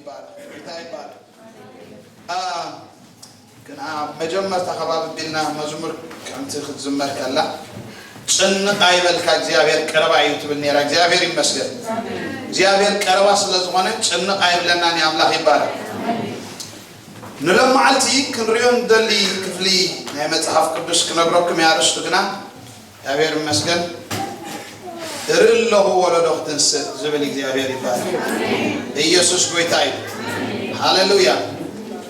ይባረኽ፣ ጌታ ይባረኽ። አ፣ ግን ኣብ መጀመርታ ከባቢ ቢልና መዝሙር ከምቲ ክትዝመር ከላ፣ "ጭንቕ ኣይበልካ፣ እግዚኣብሔር ቀረባ እዩ" ትብል ነይራ። እግዚኣብሔር ይመስገን። እግዚኣብሔር ቀረባ ስለ ዝኾነ ጭንቕ ኣይብለናን እዩ። ኣምላኽ ይባረኽ። ንሎም መዓልቲ ክንሪኦ ንደሊ ክፍሊ ናይ መጽሓፍ ቅዱስ ክነግረኩም እየ። ኣርእስቱ ግና እግዚኣብሔር ይመስገን፣ "እርኢ ኣለኹ ወለዶ ክትንስእ" ዝብል እግዚኣብሔር ይባረኽ። ኢየሱስ ጎይታ እዩ። ሃሌሉያ።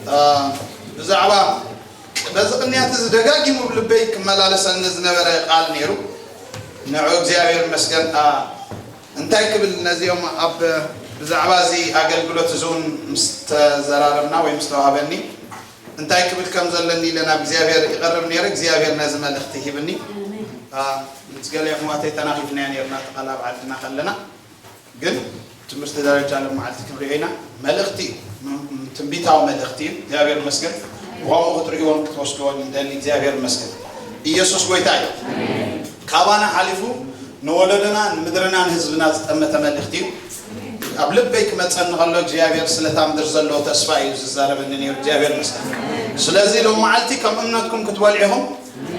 አ፣ ብዛዕባ በዚ ቅንያት እዚ ደጋጊሙ ኣብ ልበይ ክመላለሰኒ ዝነበረ ቃል ነይሩ። ንዑ እግዚኣብሔር ይመስገን። አ፣ እንታይ ክብል ነዚኦም ኣብ ብዛዕባ እዚ ኣገልግሎት እዚ እውን ምስ ተዘራረብና ወይ ምስ ተዋህበኒ እንታይ ክብል ከም ዘለኒ ኢለ ናብ እግዚኣብሔር ይቐርብ ነይረ። እግዚኣብሔር ነዚ መልእኽቲ ሂብኒ። አ፣ ምስ ገለ ኣሕዋተይ ተናኺፍናዮ ነይርና፣ እቲ ቃል ኣብ ዓድና ከለና። ግን ትምህርቲ ደረጃ ሎም መዓልቲ ክንሪኦ ኢና። መልእኽቲ እዩ። ም-፣ ትንቢታዊ መልእኽቲ እዩ። እግዚኣብሔር ይመስገን። ብኸምኡ ክትርእይዎን ክትወስድዎን ይደሊ። እግዚኣብሔር ይመስገን። ኢየሱስ ጎይታ እዩ። ካባና ሓሊፉ ንወለዶና፣ ንምድርና፣ ንህዝብና ዝጠመተ መልእኽቲ እዩ። ኣብ ልበይ ክመጸኒ ከሎ እግዚኣብሔር ስለታ ምድር ዘለዎ ተስፋ እዩ ዝዛረበኒ ነይሩ። እግዚኣብሔር ይመስገን። ስለዚ ሎም መዓልቲ ከም እምነትኩም ክትበልዑ ኢኹም፣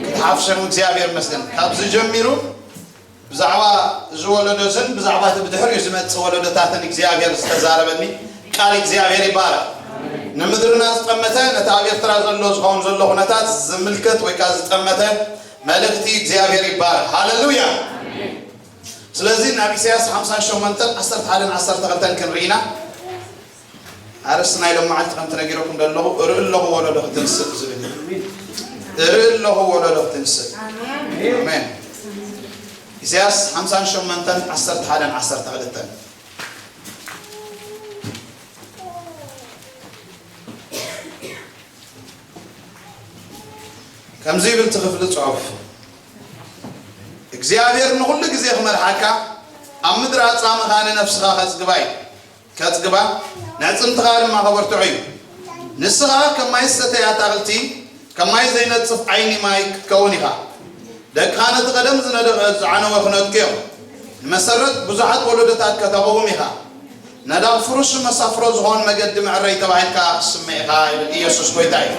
ክትሓፍሱ ኢኹም። እግዚኣብሔር ይመስገን። ካብዚ ጀሚሩ ብዛዕባ እዚ ወለዶ እዝን ብዛዕባ እቲ ብድሕሪኡ ዝመጽእ ወለዶታትን እግዚኣብሔር ዝተዛረበኒ ቃል እግዚኣብሔር ይባረኽ። ንምድርና ዝጠመተ፣ ነቲ ኣብ ኤርትራ ዘሎ ዝኸውን ዘሎ ኩነታት ዝምልከት ወይ ከኣ ዝጠመተ መልእኽቲ እግዚኣብሔር ይባረኽ። ሃሌሉያ። ስለዚ ናብ ኢሳያስ ሓምሳን ሸሞንተን ዓሰርተ ሓደን ዓሰርተ ክልተን ክንርኢና። ኣርእስቲ ናይ ሎም መዓልቲ ከምቲ ነጊረኩም ዘለኹ፣ "እርኢ ኣለኹ ወለዶ ክትንስእ" ዝብል እዩ። "እርኢ ኣለኹ ወለዶ ክትንስእ". ኣሜን። ኢሳያስ ሓምሳን ሸሞንተን ዓሰርተ ሓደን ዓሰርተ ክልተን። ከምዚ ይብል እቲ ክፍሊ ጽሑፍ፣ "እግዚኣብሔር ንኹሉ ግዜ ክመርሓካ፣ ኣብ ምድሪ ኣጻምኻ ንነፍስኻ ከጽግባ እዩ፣ ከጽግባ፣ ንዕጽምትኻ ድማ ከበርትዖ እዩ። ንስኻ ከም ማይ ዝሰተየ ኣታኽልቲ፣ ከም ማይ ዘይነጽፍ ዓይኒ ማይ ክትከውን ኢኻ። ደቅኻ ነቲ ቀደም ዝነደቐ ዝዓነወ ክነድቁ እዮም። ንመሰረት ብዙሓት ወለዶታት ከተቐውም ኢኻ። ነዳቕ ፍሩስ መሳፍሮ ዝኾን መገዲ መዕረይ ተባሂልካ ክትስመ ኢኻ" ይብል። ኢየሱስ ጎይታ እዩ።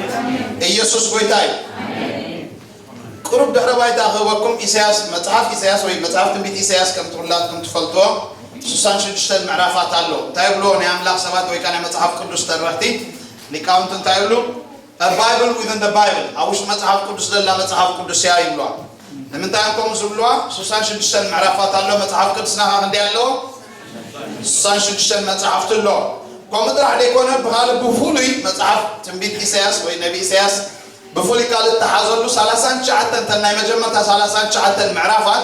ኢየሱስ ጎይታ እዩ። ቁሩብ ድሕረ ባይታ ክህበኩም፣ ኢሳያስ፣ መጽሓፍ ኢሳያስ ወይ መጽሓፍ ትንቢት ኢሳያስ ከምቲ ኩላትኩም ትፈልጥዎ ስሳን ሽዱሽተን ምዕራፋት ኣሎ። እንታይ ይብልዎ ናይ ኣምላኽ ሰባት ወይ ከኣ ናይ መጽሓፍ ቅዱስ ተረኽቲ ሊቃውንቲ እንታይ ይብሉ? A Bible within the Bible፣ ኣብ ውሽጢ መጽሓፍ ቅዱስ ዘላ መጽሓፍ ቅዱስ እያ ይብልዋ። ንምንታይ እዮም ከምኡ ዝብልዋ? ስሳን ሽዱሽተን ምዕራፋት ኣሎ፣ መጽሓፍ ቅዱስና ከኣ ክንደይ ኣለዎ? ስሳን ሽዱሽተን መጽሓፍቲ ኣሎ። ከምኡ ጥራሕ ዘይኮነ፣ ብኻልእ ብፍሉይ መጽሓፍ ትንቢት ኢሳያስ ወይ ነቢ ኢሳያስ ብፍሉይ ካልእ እተሓዘሉ ሰላሳን ትሽዓተን፣ እተን ናይ መጀመርታ ሰላሳን ትሽዓተን ምዕራፋት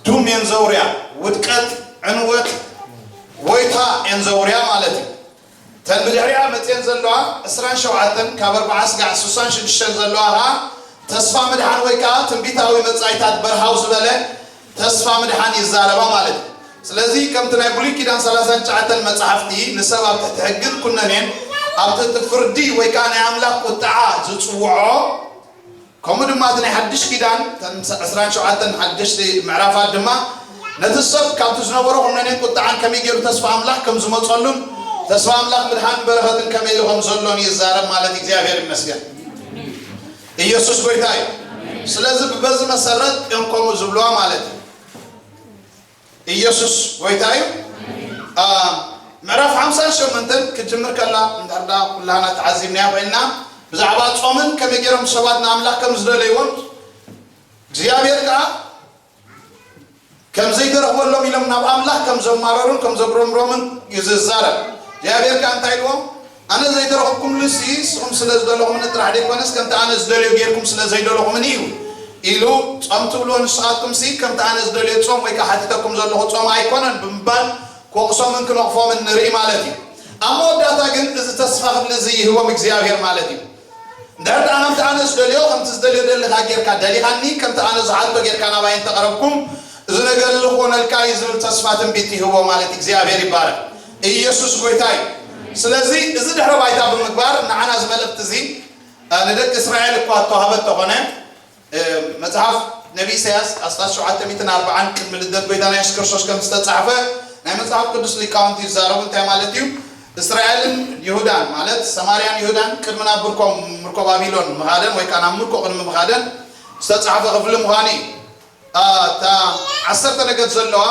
ዱም እየን ዘውርያ፣ ውድቀት፣ ዕንወት፣ ጎይታ እየን ዘውርያ ማለት እዩ። እተን ብድሕሪኣ መፅየን ዘለዋ ዕስራን ሸውዓተን ካብ ኣርብዓ ስጋዕ ስሳን ሽዱሽተን ዘለዋ ከዓ ተስፋ ምድሓን ወይ ከዓ ትንቢታዊ መጻኢታት በርሃው ዝበለ ተስፋ ምድሓን ይዛረባ ማለት እዩ። ስለዚ ከምቲ ናይ ብሉይ ኪዳን ሰላሳን ትሽዓተን መጻሕፍቲ ንሰብ ኣብ ትሕቲ ሕግን ኩነኔን ኣብ ትሕቲ ፍርዲ ወይ ከዓ ናይ ኣምላኽ ቁጥዓ ዝጽውዖ፣ ከምኡ ድማ እቲ ናይ ሓድሽ ኪዳን እተን ዕስራን ሸውዓተን ሓደሽቲ ምዕራፋት ድማ ነቲ ሰብ ካብቲ ዝነበሮ ኩነኔን ቁጥዓን ከመይ ገይሩ ተስፋ ኣምላኽ ከም ዝመጸሉን ተስፋ ኣምላኽ ምድሓን በረኸትን ከመይ ኢሉ ከም ዘሎን ይዛረብ ማለት እዩ። እግዚኣብሔር ይመስገን። ኢየሱስ ጎይታ እዩ። ስለዚ በዚ መሰረት እዮም ከምኡ ዝብልዋ ማለት እዩ። ኢየሱስ ጎይታ እዩ። አ፣ ምዕራፍ ሓምሳን ሸሞንተን ክትጅምር ከላ እንድሕር ደኣ ኩላህና ተዓዚብናያ ኮይንና ብዛዕባ ጾምን ከመይ ገይሮም ሰባት ንኣምላኽ ከም ዝደለይዎን እግዚኣብሔር ከኣ ከም ዘይተረኽበሎም ኢሎም ናብ ኣምላኽ ከም ዘማረሩን ከም ዘጉረምረሙን እዩ ዝዛረብ። እግዚኣብሔር ከኣ እንታይ ኢልዎም? ኣነ ዘይተረኽብኩምሉሲ ንስኹም ስለ ዝደለኹምኒ ጥራሕ ዘይኮነስ ከምቲ ኣነ ዝደልዮ ጌርኩም ስለ ዘይደለኹምኒ እዩ ኢሉ። ጾም ትብልዎ ንስኻትኩምሲ ከምቲ ኣነ ዝደልዮ ጾም ወይ ከኣ ሓቲተኩም ዘለኹ ጾም ኣይኮነን ብምባል ክወቕሶምን ክነቕፎምን ንርኢ ማለት እዩ። ኣብ መወዳእታ ግን እዚ ተስፋ ክፍሊ እዚ ይህቦም እግዚኣብሔር ማለት እዩ። እንድሕር ደኣ ከምቲ ኣነ ዝደልዮ፣ ከምቲ ዝደልዮ ደሊኻ ጌርካ ደሊኻኒ፣ ከምቲ ኣነ ዝሓቶ ጌርካ ናባይ እንተቐረብኩም፣ እዚ ነገር እዚ ክኾነልካ እዩ ዝብል ተስፋ ትንቢት ይህቦ ማለት እግዚኣብሔር ይባረክ። ኢየሱስ ጎይታ እዩ። ስለዚ እዚ ድሕረ ባይታ ብምግባር ንዓና እዚ መልእኽቲ እዚ፣ እ፣ ንደቂ እስራኤል እኳ እተዋህበ እንተኾነ፣ እ፣ መጽሓፍ ነቢ ኢሳያስ ኣስታት ሸውዓተ ሚእትን ኣርባዓን ቅድሚ ልደት ጎይታና የሱስ ክርስቶስ ከም ዝተጻሕፈ ናይ መጽሓፍ ቅዱስ ሊቃውንቲ ይዛረቡ። እንታይ ማለት እዩ? እስራኤልን ይሁዳን፣ ማለት ሰማርያን ይሁዳን፣ ቅድሚ ናብ ምርኮ፣ ምርኮ ባቢሎን ምኻደን ወይ ከዓ ናብ ምርኮ ቅድሚ ምኻደን ዝተፃሕፈ ክፍሊ ምዃኑ እዩ። አ፣ እታ ዓሰርተ ነገድ ዘለዋ፣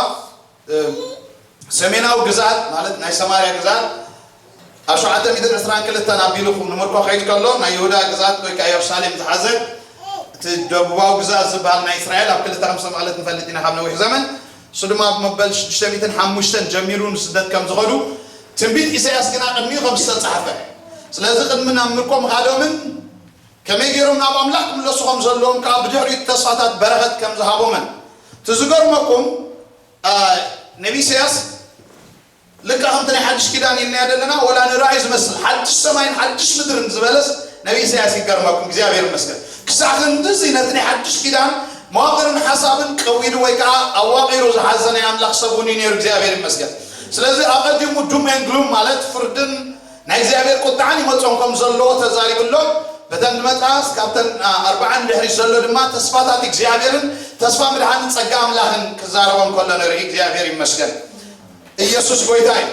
እ፣ ሰሜናዊ ግዝኣት፣ ማለት ናይ ሰማርያ ግዝኣት፣ ኣብ ሸውዓተ ሚእትን ዕስራን ክልተን ኣቢሉ ንምርኮ ከይድ ከሎ፣ ናይ ይሁዳ ግዝኣት ወይ ከዓ ኢየሩሳሌም ዝሓዘ፣ እቲ ደቡባዊ ግዝኣት ዝበሃል ናይ እስራኤል ኣብ ክልተ ከም ዝተመቐለት ንፈልጥ ኢና ካብ ነዊሕ ዘመን። እሱ ድማ ኣብ መበል ሽዱሽተ ሚእትን ሓሙሽተን ጀሚሩ ንስደት ከም ዝኸዱ ትንቢት ኢሳያስ ግና ቅድሚኡ ከም ዝተጻሕፈ፣ ስለዚ ቅድሚ ናብ ምርኮ ምኻዶምን ከመይ ገይሮም ናብ ኣምላኽ ክምለሱ ከም ዘለዎም ከዓ ብድሕሪኡ ተስፋታት በረኸት ከም ዝሃቦምን። እቲ ዝገርመኩም፣ አ፣ ነቢ ኢሳያስ ልክዕ ከምቲ ናይ ሓድሽ ኪዳን ኢልናዮ ዘለና፣ ወላ ንራእይ ዝመስል ሓድሽ ሰማይን ሓድሽ ምድርን ዝበለስ ነቢ ኢሳያስ ይገርመኩም። እግዚኣብሔር ይመስገን። ክሳዕ ክንድዚ ነቲ ናይ ሓድሽ ኪዳን መዋቕርን ሓሳብን ቀዊዱ ወይ ከዓ ኣዋቒሩ ዝሓዘ ናይ ኣምላኽ ሰብ እውን እዩ ነይሩ። እግዚኣብሔር ይመስገን። ስለዚ ኣቐዲሙ ዱም ኤን ግሉም ማለት ፍርድን ናይ እግዚኣብሔር ቁጥዓን ይመጾም ከም ዘለዎ ተዛሪቡ ኣሎ። በተን ዝመጻ ካብተን፣ አ፣ ኣርባዓን ድሕሪ ዘሎ ድማ ተስፋታት እግዚኣብሔርን ተስፋ ምድሓንን ጸጋ ኣምላኽን ክዛረቦም ከሎ ንርኢ። እግዚኣብሔር ይመስገን። ኢየሱስ ጎይታ እዩ።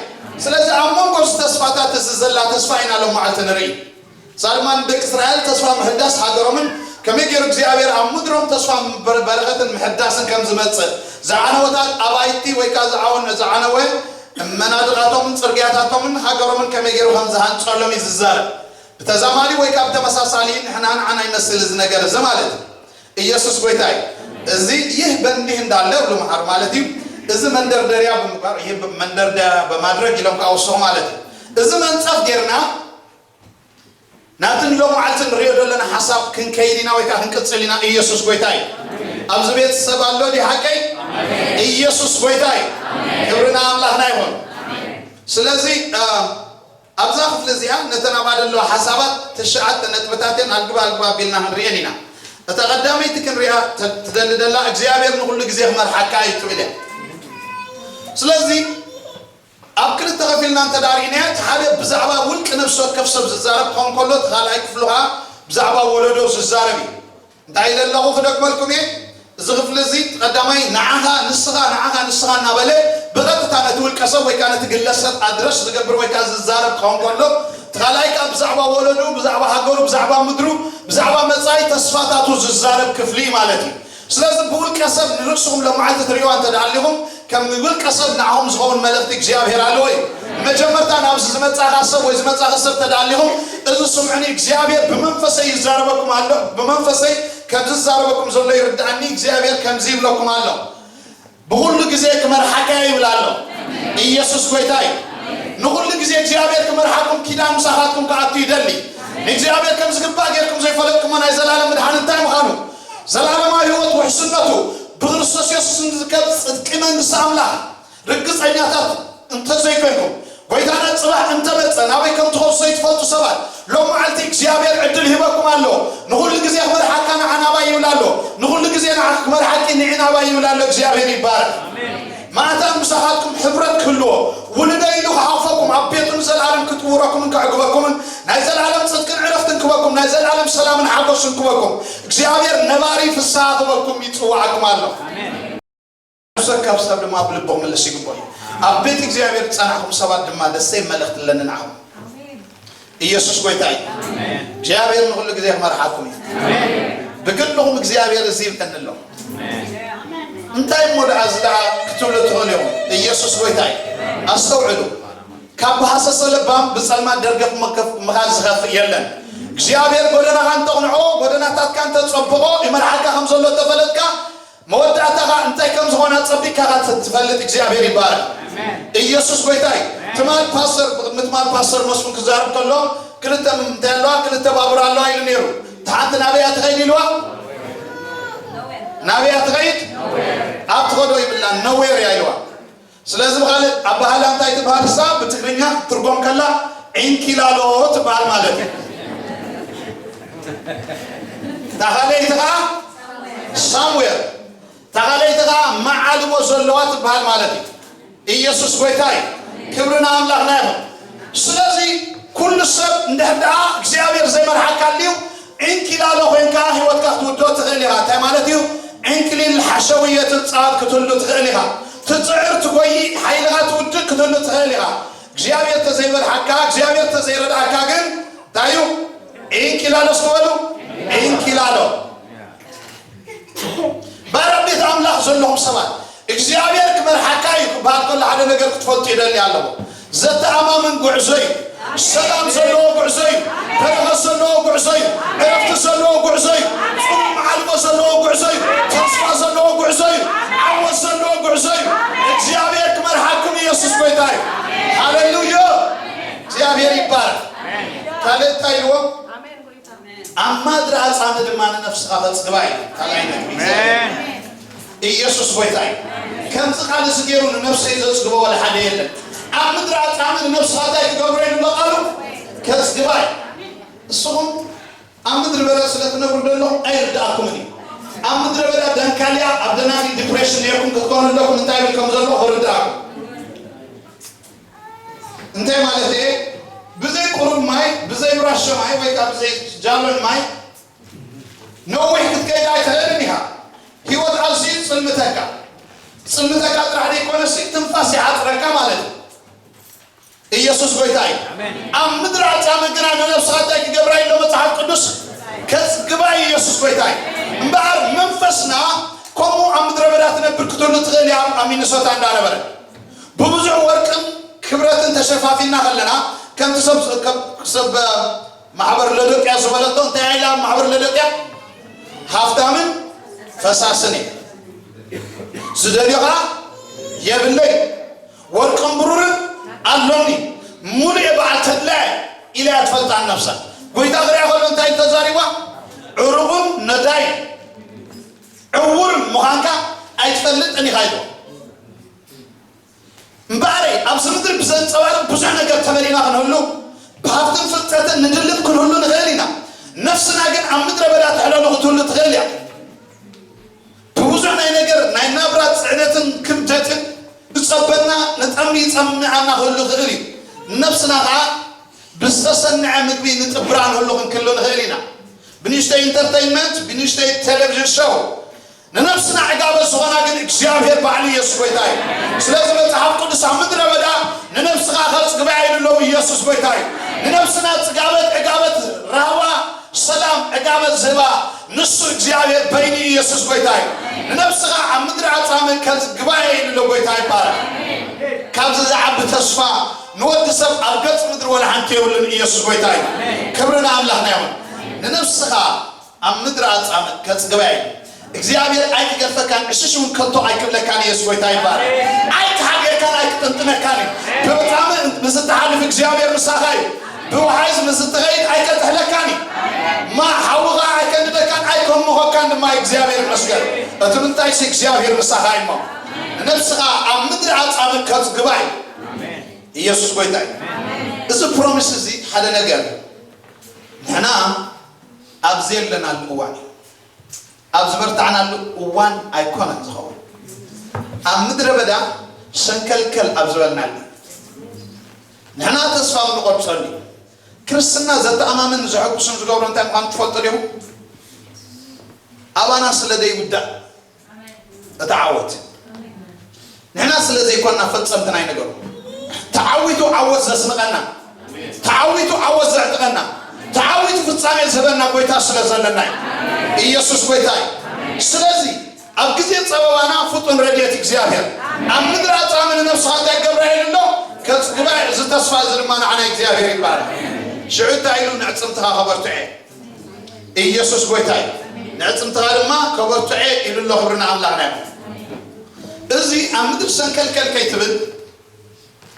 ስለዚ ኣብ መንጎ እዚ ተስፋታት እዚ ዘላ ተስፋ ኢና ሎም መዓልቲ ንርኢ። እዛ ድማ ንደቂ እስራኤል ተስፋ ምሕዳስ ሃገሮምን ከመይ ገይሩ እግዚኣብሔር ኣብ ምድሮም ተስፋ በር-፣ በረኸትን ምሕዳስን ከም ዝመጽእ፣ ዝዓነወታት ኣባይቲ ወይ ከዓ ዝዓወን-፣ ዝዓነወ መናድቓቶምን ጽርግያታቶምን ሃገሮምን ከመይ ገይሩ ከም ዝሃንጸሎም እዩ ዝዛረብ። ብተዛማዲ ወይ ከዓ ብተመሳሳሊ ንሕና ንዓና ይመስል እዚ ነገር እዚ ማለት እዩ። ኢየሱስ ጎይታ እዩ። እዚ ይህ በእንዲህ እንዳለ ብሎ መሓር ማለት እዩ። እዚ መንደርደሪያ ብምግባር፣ ይህ መንደርደሪያ በማድረግ ኢሎም ከዓ ወስኹ ማለት እዩ። እዚ መንጸፍ ጌርና ናብቲ ንሎም መዓልቲ ንሪኦ ዘለና ሓሳብ ክንከይድ ኢና ወይ ከዓ ክንቅጽል ኢና። ኢየሱስ ጎይታ እዩ። ኣብዚ ቤተሰብ ኣሎ ድዩ ሓቀይ? ኢየሱስ ጎይታ እዩ። ክብሪ ንኣምላኽና ይኹን። ስለዚ፣ አ፣ ኣብዛ ክፍሊ እዚኣ ነተን ኣብኣ ዘለዋ ሓሳባት ትሽዓተ ነጥብታት እየን። ኣልግባ ኣልግባ ኣቢልና ክንሪአን ኢና። እታ ቀዳመይቲ ክንሪኣ ተ-፣ ትደሊ ደላ እግዚኣብሔር ንኹሉ ግዜ ክመርሓካ እዩ ትብል እያ። ስለዚ ኣብ ክልተ ከፊልና እንተ ደኣ ርኢናዮ፣ እቲ ሓደ ብዛዕባ ውልቂ ነፍሲ ወከፍ ሰብ ዝዛረብ ክኸውን ከሎ፣ እቲ ካልኣይ ክፍሉ ኸዓ ብዛዕባ ወለዶ ዝዛረብ እዩ። እንታይ ኢለ ኣለኹ ክደግመልኩም እየ። እዚ ክፍሊ እዚ ቀዳማይ ንዓኻ፣ ንስኻ፣ ንዓኻ፣ ንስኻ እናበለ ብቐጥታ ነቲ ውልቀ ሰብ ወይ ከዓ ነቲ ግለሰብ ኣድረስ ዝገብር ወይ ከዓ ዝዛረብ ክኸውን ከሎ፣ እቲ ካልኣይ ከዓ ብዛዕባ ወለዱ፣ ብዛዕባ ሃገሩ፣ ብዛዕባ ምድሩ፣ ብዛዕባ መጻኢ ተስፋታቱ ዝዛረብ ክፍሊ እዩ ማለት እዩ። ስለዚ ብውልቀ ሰብ ንርእስኹም ሎማዓልቲ ትርእይዋ እንተ ደኣ ኣሊኹም፣ ከም ውልቀ ሰብ ንዓኹም ዝኸውን መልእኽቲ እግዚኣብሔር ኣለዎ እዩ። መጀመርታ ናብዚ ዝመጻኻ ሰብ ወይ ዝመጻኺ ሰብ ተደኣ ኣሊኹም፣ እዚ ስምዑኒ፣ እግዚኣብሔር ብመንፈሰይ ይዛረበኩም ኣሎ፣ ብመንፈሰይ ከም ዝዛረበኩም ዘሎ ይርድኣኒ፣ እግዚኣብሔር ከምዚ ይብለኩም ኣሎ። ብኹሉ ግዜ ክመርሓካ እየ ይብል ኣሎ። ኢየሱስ ጎይታ እዩ። ንኹሉ ግዜ እግዚኣብሔር ክመርሓኩም፣ ኪዳን ምሳኻትኩም ክኣቱ ይደሊ። ንእግዚኣብሔር ከም ዝግባእ ጌርኩም ዘይፈለጥኩሞ ናይ ዘላለም ምድሓን እንታይ ምዃኑ፣ ዘላለማዊ ህይወት ውሕስነቱ ብክርስቶስ የሱስ ንዝርከብ ጽድቂ መንግስቲ ኣምላኽ ርግጸኛታት እንተዘይኮይንኩም፣ ጎይታና ጽባሕ እንተመጸ ናበይ ከም ትኸዱ ዘይትፈልጡ ሰባት፣ ሎም መዓልቲ እግዚኣብሔር ዕድል ሂበኩም ኣሎ። ንኹሉ ግዜ ክመርሓካ ንዓ ናባይ ይብል ኣሎ። ንኹሉ ግዜ ንዓ ክመርሓኪ ንዒ ናባይ ይብል ኣሎ። እግዚኣብሔር ይባረክ። ማእታን ምሳኻትኩም ሕብረት ክህልዎ፣ ውሉደይ ኢሉ ክሓቑፈኩም፣ ኣብ ቤቱ ንዘለኣለም ክጥውረኩምን ከዕግበኩምን፣ ናይ ዘለኣለም ጽድቅን ዕረፍትን ክበኩም፣ ናይ ዘለኣለም ሰላምን ሓጎስን ክበኩም፣ እግዚኣብሔር ነባሪ ፍስሃ ክበኩም ይጽውዓኩም ኣሎ። ነፍሲ ወከፍ ሰብ ድማ ብልቡ ክምልስ ይግብኦ እዩ። ኣብ ቤት እግዚኣብሔር ዝጸናሕኩም ሰባት ድማ ደሰይ መልእኽቲ ኣለኒ ንዓኹም። ኢየሱስ ጎይታ እዩ። እግዚኣብሔር ንኹሉ ግዜ ክመርሓኩም እዩ። ብግልኹም እግዚኣብሔር እዚ ይብለኒ ኣሎ። እንታይ እሞ ደኣ እዚ ደኣ ክትብሉ ትኽእሉ ኢኹም። ኢየሱስ ጎይታ እዩ። ኣስተውዕሉ። ካብ ብሃሰሰ ለባም ብጸልማት ደርገፍ መከፍ-፣ ምኻድ ዝኸፍእ የለን። እግዚኣብሔር ጎደናኻ እንተቕንዖ፣ ጎደናታትካ እንተጸብቖ፣ ይመርሓካ ከም ዘሎ እንተፈለጥካ፣ መወዳእታኻ እንታይ ከም ዝኾነ ኣጸቢቕካ ኢኻ ት-፣ ትፈልጥ። እግዚኣብሔር ይባረክ። ኢየሱስ ጎይታ እዩ። ትማል ፓስተር፣ ቅድሚ ትማል ፓስተር መስፍን ክዛረብ ከሎ፣ ክልተ ም-፣ እንታይ ኣለዋ? ክልተ ባቡር ኣለዋ ኢሉ ነይሩ። እታ ሓንቲ ናበይ እያ ትኸይድ ኢልዋ? ናበይ እያ ትኸይድ? ኣብ ትኸዶ ይብላ፣ ነዌር እያ ኢልዋ። ስለዚ ብኻልእ ኣባህላ እንታይ ትበሃል? እሳ ብትግርኛ ትርጎም ከላ ዒንኪላሎ ትበሃል ማለት እዩ። እታ ካልኣይቲ ኸዓ ሳምዌር፣ እታ ካልኣይቲ ኸዓ መዓልቦ ዘለዋ ትበሃል ማለት እዩ። ኢየሱስ ጎይታ እዩ። ክብሪ ንኣምላኽና ይኹን። ስለዚ ኩሉ ሰብ እንድሕር ደኣ እግዚኣብሔር ዘይመርሓካ ኣልዩ፣ ዕንኪላሎ ኮይንካ ህይወትካ ክትውድኦ ትኽእል ኢኻ። እንታይ ማለት እዩ? ዕንክሊል ሓሸውየትን ጸዋት ክትህሉ ትኽእል ኢኻ። ትጽዕር፣ ትጎዪ፣ ሓይልኻ ትውድእ ክትህሉ ትኽእል ኢኻ። እግዚኣብሔር ተዘይመርሓካ፣ እግዚኣብሔር ተዘይረድኣካ ግን እንታይ እዩ? ኢንኪላሎ እስኪ በሉ፣ ኢንኪላሎ። ባር ኣብ ቤት ኣምላኽ ዘለኹም ሰባት እግዚኣብሔር ክመርሓካ እዩ ክበሃል ከሎ ሓደ ነገር ክትፈልጡ ይደሊ ኣለኹ። ዘተኣማምን ጉዕዞ እዩ። ሰላም ዘለዎ ጉዕዞ እዩ። በረኸት ዘለዎ ጉዕዞ እዩ። ዕረፍቲ ዘለዎ ጉዕዞ እዩ። ጽኑዕ መዓልቦ ዘለዎ ጉዕዞ እዩ። ተስፋ ዘለዎ ጉዕዞ እዩ። ዓወት ዘለዎ ጉዕዞ እዩ። እግዚኣብሔር ክመርሓኩም ኢየሱስ ጎይታ እዩ። ሃሌሉያ። እግዚኣብሔር ይባረክ። ካልእ እንታይ ኢልዎም? ኣብ ማድሪ ኣጻሚ ድማ ንነፍስኻ ከጽግባ እዩ። ካልኣይ ነጥቢ እግዚኣብሔር። ኢየሱስ ጎይታ እዩ። ከምዚ ቃል እዚ ገይሩ ንነፍሰይ ዘጽግቦ ወላ ሓደ የለን። ኣብ ምድሪ ኣጻሚ ንነፍስኻ እንታይ ክገብሮ እዩ ዝብሎ ቃሉ? ከጽግባ እዩ። ንስኹም ኣብ ምድሪ በዳ ስለ ትነብሩ ዘለኹም ኣይርድኣኩምን እዩ። ኣብ ምድሪ በዳ ደንካልያ ኣብ ደናጊ ዲፕሬሽን ነይርኩም ክትኮኑ ኣለኩም እንታይ ይብል ከም ዘሎ ክርድኣኩም። እንታይ ማለት እየ? ብዘይ ቁሩብ ማይ፣ ብዘይ ብራሾ ማይ ወይ ከዓ ብዘይ ጃሎን ማይ ነዊሕ ክትከይድ ኣይትኽእልን ኢኻ። ህይወት ኣዝዩ ጽልምተካ። ጽልምተካ ጥራሕ ዘይኮነሲ ትንፋስ ይዓጽረካ ማለት እዩ። ኢየሱስ ጎይታ እዩ። ኣብ ምድሪ ኣጻሚ ግና ንነብስኻ እንታይ ክገብራ ኢሎ መጽሓፍ ቅዱስ? ከጽግባ እዩ ኢየሱስ ጎይታ እዩ። እምበኣር መንፈስና ከምኡ ኣብ ምድረ በዳ ትነብር ክትህሉ ትኽእል እያ ኣብ ሚኒሶታ እንዳነበረ። ብብዙሕ ወርቅን ክብረትን ተሸፋፊና ከለና ከምቲ ሰብ ሰብ ማሕበር ለዶቅያ ዝበለቶ እንታይ ኢላ ኣብ ማሕበር ለዶቅያ? ሃፍታምን ፈሳስን እየ። ዝደልዮ ከዓ የብለይ። ወርቅን ብሩርን ኣሎኒ። ሙሉእ እየ በዓል ተድላ እየ ኢላ እያ ትፈልጣ ንነብሳ። ጎይታ ክሪኣ ከሎ እንታይ ተዛሪባ? ዕሩቕን ነዳይ ዕውር ምዃንካ ኣይትፈልጥን ኢኻ ኢልዋ። እምበኣረይ ኣብዚ ምድሪ ብዘንጸባርቕ ብዙሕ ነገር ተመሊእና ክንህሉ ብሃብትን ፍልጠትን ንድልብ ክንህሉ ንኽእል ኢና። ነፍስና ግን ኣብ ምድረ በዳ ተሕለሉ ክትህሉ ትኽእል እያ። ብብዙሕ ናይ ነገር ናይ ናብራ ጽዕነትን ክብደትን ዝጸበና ንጠሚ ይጸምዓና ክህሉ ይኽእል እዩ። ነፍስና ኸዓ ብዝተሰንዐ ምግቢ ንጥብራ ንህሉ ክንክሉ ንኽእል ኢና። ብንእሽተይ ኢንተርተይንመንት ብንእሽተይ ቴሌቪዥን ሸው ንነፍስና ዕጋበት ዝኾና ግን እግዚኣብሔር ባዕሉ ኢየሱስ ጎይታ እዩ። ስለዚ መጽሓፍ ቅዱስ ኣብ ምድረ በዳ ንነፍስኻ ከጽግባ ኢሉ ኣለዉ ኢየሱስ ጎይታ እዩ። ንነፍስና ጽጋበት ዕጋበት ራህዋ ሰላም ዕጋበት ዝህባ ንሱ እግዚኣብሔር በይኑ ኢየሱስ ጎይታ እዩ። ንነፍስኻ ኣብ ምድሪ ኣጻምእ ከጽግባ ኢሉ ኣሎ ጎይታ ይባረክ። ካብዚ ዝዓቢ ተስፋ ንወዲ ሰብ ኣብ ገጽ ምድሪ ወላ ሓንቲ የብሉን። ኢየሱስ ጎይታ እዩ። ክብሪ ንኣምላኽና ይኹን። ንነፍስኻ ኣብ ምድሪ ኣጻምእ ከጽግባ እዩ። እግዚኣብሔር ኣይክገድፈካን ዕሽሽ እውን ከቶ ኣይክብለካን ኢየሱስ ጎይታ ይባረክ። ኣይክሓግየካን ኣይክጥንጥነካን እዩ። ብብጻምእ ምስ እትሓልፍ እግዚኣብሔር ምሳኻ እዩ። ብውሓይዝ ምስ እትኸይድ ኣይከጥሕለካን እዩ። ማ ሓውኻ ኣይከንድደካን ኣይከምኾካን ድማ እዩ። እግዚኣብሔር ይመስገን። እቲ ምንታይሲ እግዚኣብሔር ምሳኻ እዩ እሞ ንነብስኻ ኣብ ምድሪ ኣጻምእ ከጽግባ እዩ። ኢየሱስ ጎይታ እዩ። እዚ ፕሮሚስ እዚ ሓደ ነገር ንሕና ኣብ ዘየለናሉ እዋን እዩ። ኣብ ዝበርታዕናሉ እዋን ኣይኮነን ዝኸውን። ኣብ ምድረ በዳ ሸንከልከል ኣብ ዝበልናሉ ንሕና ተስፋ ኣብ ንቆርጸሉ እዩ። ክርስትና ዘተኣማምን ዘሐጉስን ዝገብሮ እንታይ ምዃኑ ትፈልጡ ዲኹም? ኣባና ስለ ዘይውዳእ እቲ ዓወት ንሕና ስለ ዘይኮንና ፈጸምቲ ናይ ነገሩ። ተዓዊቱ ዓወት ዘስንቐና፣ ተዓዊቱ ዓወት ዘዕጥቐና፣ ተዓዊቱ ፍጻሜ ዝህበና ጎይታ ስለ ዘለና እዩ። ኢየሱስ ጎይታ እዩ። ስለዚ ኣብ ግዜ ጸበባና ፍጡን ረድኤት እግዚኣብሔር ኣብ ምድሪ ኣጻሚ ንነፍስኻ እንታይ ክገብራ ኢሉ ኣሎ? ከጽግባ እዩ። እዚ ተስፋ እዚ ድማ ንዓና እግዚኣብሔር ይባረክ። ሽዑ እንታይ ኢሉ? ንዕጽምትኻ ከበርትዖ እየ። ኢየሱስ ጎይታ እዩ። ንዕጽምትኻ ድማ ከበርትዖ እየ ኢሉ ኣሎ። ክብሪ ንኣምላኽና ይኹን። እዚ ኣብ ምድሪ ሰንከልከል ከይትብል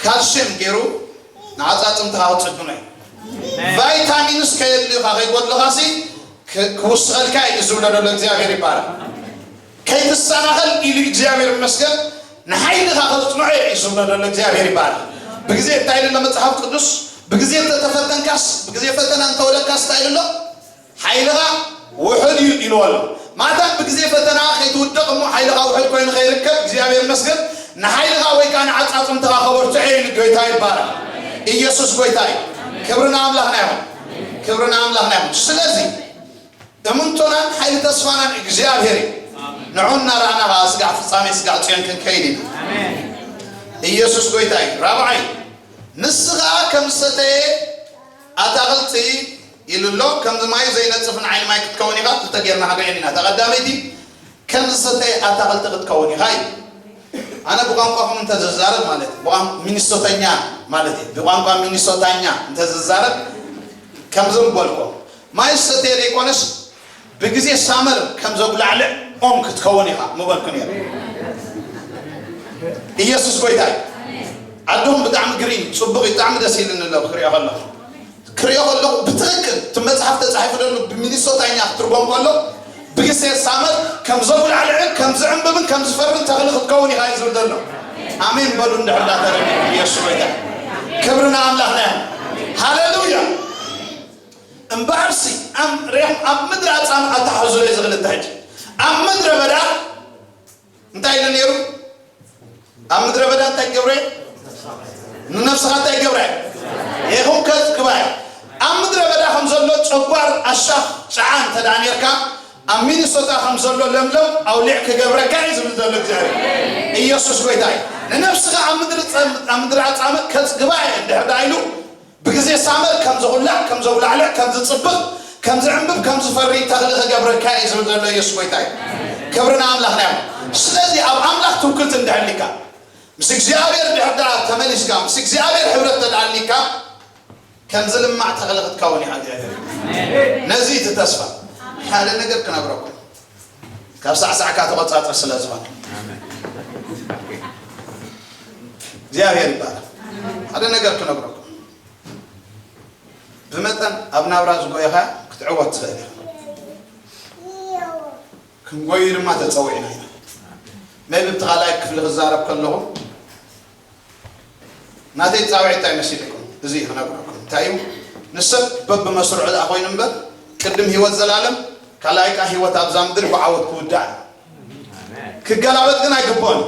ካልሽየም ገይሩ ንዓጻጽምትኻ ክጽግኖ እዩ። ቫይታሚንስ ከየድልዩኻ ከይጎድልኻሲ ክ- ክውስኸልካ እዩ ዝብሎ ዘሎ እግዚኣብሔር ይባረክ። ከይትሰናኸል ኢሉ እግዚኣብሔር ይመስገን ንሓይልኻ ከጽንዖ እዩ ዝብሎ ዘሎ እግዚኣብሔር ይባረክ። ብግዜ እንታይ ኢሉ ኣሎ መጽሓፍ ቅዱስ? ብግዜ እንተተፈተንካስ ብግዜ ፈተና እንተወደካስ እንታይ ኢሉ ኣሎ? ሓይልኻ ውሑድ እዩ ኢልዎ ኣሎ። ማታን ብግዜ ፈተና ከይትውደቕ እሞ ሓይልኻ ውሑድ ኮይኑ ከይርከብ እግዚኣብሔር ይመስገን ንሓይልኻ ወይ ከዓ ንዓጻጽምትኻ ከበርትዖ ኢሉ ጎይታ ይባረክ። ኢየሱስ ጎይታ እዩ። ክብሪ ንኣምላኽና ይኹን። ክብሪ ንኣምላኽና ይኹን። ስለዚ እምንቶናን ሓይሊ ተስፋናን እግዚኣብሔር እዩ። ንዑ እናረኣና ከዓ ስጋዕ ፍጻሜ ስጋዕ ጽዮን ክንከይድ ኢና። ኢየሱስ ጎይታ እዩ። ራብዓይ ንስኻ ከም ዝሰተየ ኣታኽልቲ ኢሉ ኣሎ። ከምዚ ማዩ ዘይነጽፍ ንዓይኒ ማይ ክትከውን ኢኻ። ክልተ ጌርና ክንሪኦ ኢና። እታ ቀዳመይቲ ከም ዝሰተየ ኣታኽልቲ ክትከውን ኢኻ እዩ። ኣነ ብቋንቋኹም እንተ ዝዛረብ ማለት እዩ፣ ብቋን-፣ ሚኒሶተኛ ማለት እዩ፣ ብቋንቋ ሚኒሶታኛ እንተ ዝዛረብ ከምዚ ምበልኮ፣ ማይ ዝሰተየ ዘይኮነስ ብግዜ ሳመር ከም ዘጉላዕልዕ ኦም ክትከውን ኢኻ ምበልኩ ነይሩ። ኢየሱስ ጎይታ እዩ። ዓድኹም ብጣዕሚ ግሪን ጽቡቕ እዩ፣ ብጣዕሚ ደስ ኢሉኒ ኣሎ ክሪኦ ከለኹ። ክሪኦ ከለኹ ብትኽክል እቲ መጽሓፍ ተጻሒፉ ዘሎ ብሚኒሶታኛ ክትርጎም ከሎ ብግዜ ሳመር ከም ዘጉላዕልዕን ከም ዝዕምብብን ከም ዝፈርን ተኽሊ ክትከውን ኢኻ እዩ ዝብል ዘሎ። ኣሜን በሉ እንድሕር ዳተረዲእኩም። ኢየሱስ ጎይታ። ክብሪ ንኣምላኽና ይኹን። ሃሌሉያ። እምበኣርሲ ኣም-፣ ሪኢኹም ኣብ ምድሪ ኣጻምእ ኣተሓሕዙ እዚ ክልተ ሕጂ። ኣብ ምድረ በዳ እንታይ ኢሉ ነይሩ? ኣብ ምድረ በዳ እንታይ ገብረ? ንነብስኻ እንታይ ገብረ? ኢኹም ከጽግባ። ኣብ ምድረ በዳ ከም ዘሎ ጨጓር ኣሻኽ ጨዓ እንተ ደኣ ኔርካ፣ ኣብ ሚኒሶታ ከም ዘሎ ለምለም ኣውሊዕ ክገብረካ እዩ ዝብል ዘሎ እግዚኣብሔር። ኢየሱስ ጎይታ እዩ። ንነብስኻ ኣብ ምድሪ ጸም-፣ ኣብ ምድሪ ኣጻምእ ከጽግባ እየ እንድሕር ደኣ ኢሉ፣ ብግዜ ሳመር ከም ዝኹላዕ፣ ከም ዘጉላዕልዕ፣ ከም ዝጽብቕ፣ ከም ዝዕምብብ፣ ከም ዝፈሪ ተኽሊ ክገብረካ እዩ ዝብል ዘሎ ኢየሱስ ጎይታ እዩ። ክብሪ ንኣምላኽና ይኹን። ስለዚ ኣብ ኣምላኽ ትውክልቲ እንድሕር ሊካ፣ ምስ እግዚኣብሔር ድሕር ደኣ ተመሊስካ፣ ምስ እግዚኣብሔር ሕብረት ተደኣሊካ፣ ከም ዝልማዕ ተኽሊ ክትከውን ኢኻ እግዚኣብሔር። ነዚ እቲ ተስፋ። ሓደ ነገር ክነግረኩም። ካብ ሳዕሳዕካ ተቖጻጸር ስለ ዝኾነ። እግዚኣብሔር ይባረክ። ሓደ ነገር ክነግረኩም። ብመጠን ኣብ ናብራ ዝጎየኻ ክትዕወት ትኽእል ኢኻ። ክንጎዩ ድማ ተጸዊዕና ኢና። ሜቢ ብቲ ካልኣይ ክፍሊ ክዛረብ ከለኹ ናተይ ጻውዒት እንታይ መሲልኩም? እዚ ክነግረኩም። እንታይ እዩ? ንሰብ በብመስርዑ ደኣ ኮይኑ እምበር፣ ቅድም ህይወት ዘላለም፣ ካልኣይ ከኣ ህይወት ኣብዛ ምድሪ ብዓወት ክውዳእ እዩ። ክገላበጥ ግን ኣይግብኦን።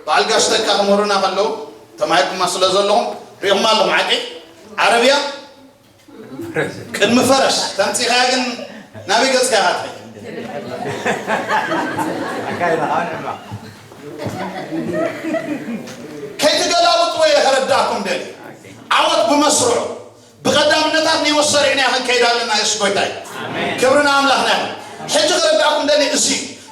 በዓል ጋሽ ተካ ክምህሩና ከለዉ፣ ተማሂርኩማ ስለ ዘለኹም፣ ሪእኹማ ኣለኹም፣ ዓቂ፣ ዓረብያ፣ ቅድሚ ፈረስ ተምጺኻ ግን ናበይ ገጽካ ኢኻ ትኸይድ? ኣካይዳ ኸኣ ንሕማቕ። ከይትገላብጥዎ እየ ከረዳእኩም ደሊ። ዓወት ብመስርዑ ብቐዳምነታት ንህይወት ሰሪዕና ክንከይድ ኣለና። የሱስ ጎይታ እዩ። ኣሜን። ክብሪ ንኣምላኽና ይኹን። ሕጂ ከረዳእኩም ደሊ እዚ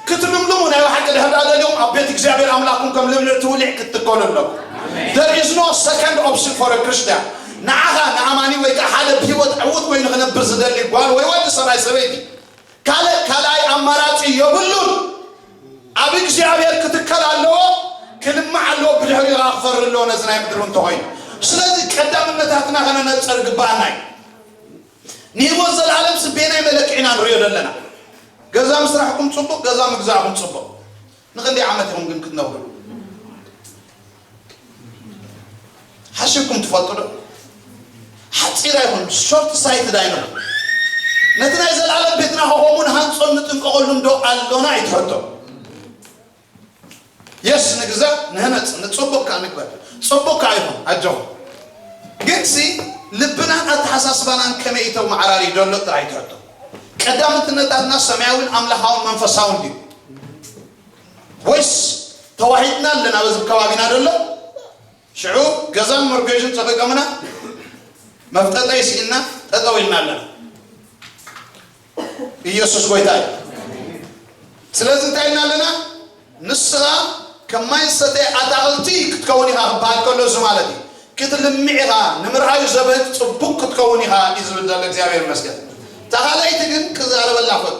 ክትልምልሙ ናይ ብሓቂ ድሕር ደኣ ደልዮም ኣብ ቤት እግዚኣብሔር ኣምላኽኩም ከም ልብልዕ ትውሊዕ ክትትከሉ ኣለኩም። ኣሜን። There is no second option for a Christian። ንዓኻ ንኣማኒ ወይ ከዓ ሓደ ብህይወት ዕዉት ኮይኑ ክነብር ዝደሊ ጓል ወይ ወዲ ሰብኣይ ሰበይቲ ካልእ ካልኣይ ኣማራጺ የብሉን። ኣብ እግዚኣብሔር ክትከል ኣለዎ፣ ክልማዕ ኣለዎ፣ ብድሕሪኡ ከዓ ክፈሪ ኣለዎ ነዚ ናይ ምድሪ እንተኾይኑ። ስለዚ ቀዳምነታትና ከነነጽር ግባኣና እዩ። ንህይወት ዘለዓለም ስቤናይ መለክዒና ንሪኦ ዘለና። ገዛ ምስራሕኩም ጽቡቕ፣ ገዛ ምግዛእኩም ጽቡቕ። ንኽንደይ ዓመት ኢኹም ግን ክትነብሩ? ሓሲብኩም ትፈልጡ ዶ? ሓጺር ኣይኹን፣ ሾርት ሳይትድ ኣይንኹን። ነቲ ናይ ዘለዓለም ቤትና ከኸሙ ንሃንጾን ንጥንቀቐሉን ዶ ኣሎና? ኣይትሕቶ። የስ ንግዛእ፣ ንህነጽ፣ ንጽቡቕ ከኣ ንግበር። ጽቡቕ ከኣ ይኹን፣ ኣጆኹም። ግንሲ ልብናን ኣተሓሳስባናን ከመይ እተመዓራርዩ ደሎ ጥራይ ትሕቶ። ቀዳምትነታትና ሰማያውን ኣምላኻውን መንፈሳውን ድዩ? ወይስ ተዋሒጥና ኣለና በዚ ከባቢና ደሎ? ሽዑ ገዛን መርጌጅን ጸቒጦምና መፍጠጠይ ስኢንና ጠጠው ኢልና ኣለና። ኢየሱስ ጎይታ እዩ። ስለዚ እንታይ ኢልና ኣለና? ንስኻ ከም ማይ ዝሰተየ ኣታኽልቲ ክትከውን ኢኻ ክበሃል ከሎ እዚ ማለት እዩ። ክትልምዕ ኢኻ፣ ንምርኣዩ ዘብህግ ጽቡቕ ክትከውን ኢኻ እዩ ዝብል ዘሎ። እግዚኣብሔር ይመስገን። እታ ካልኣይቲ ግን ክዛረበላ ፈቱ።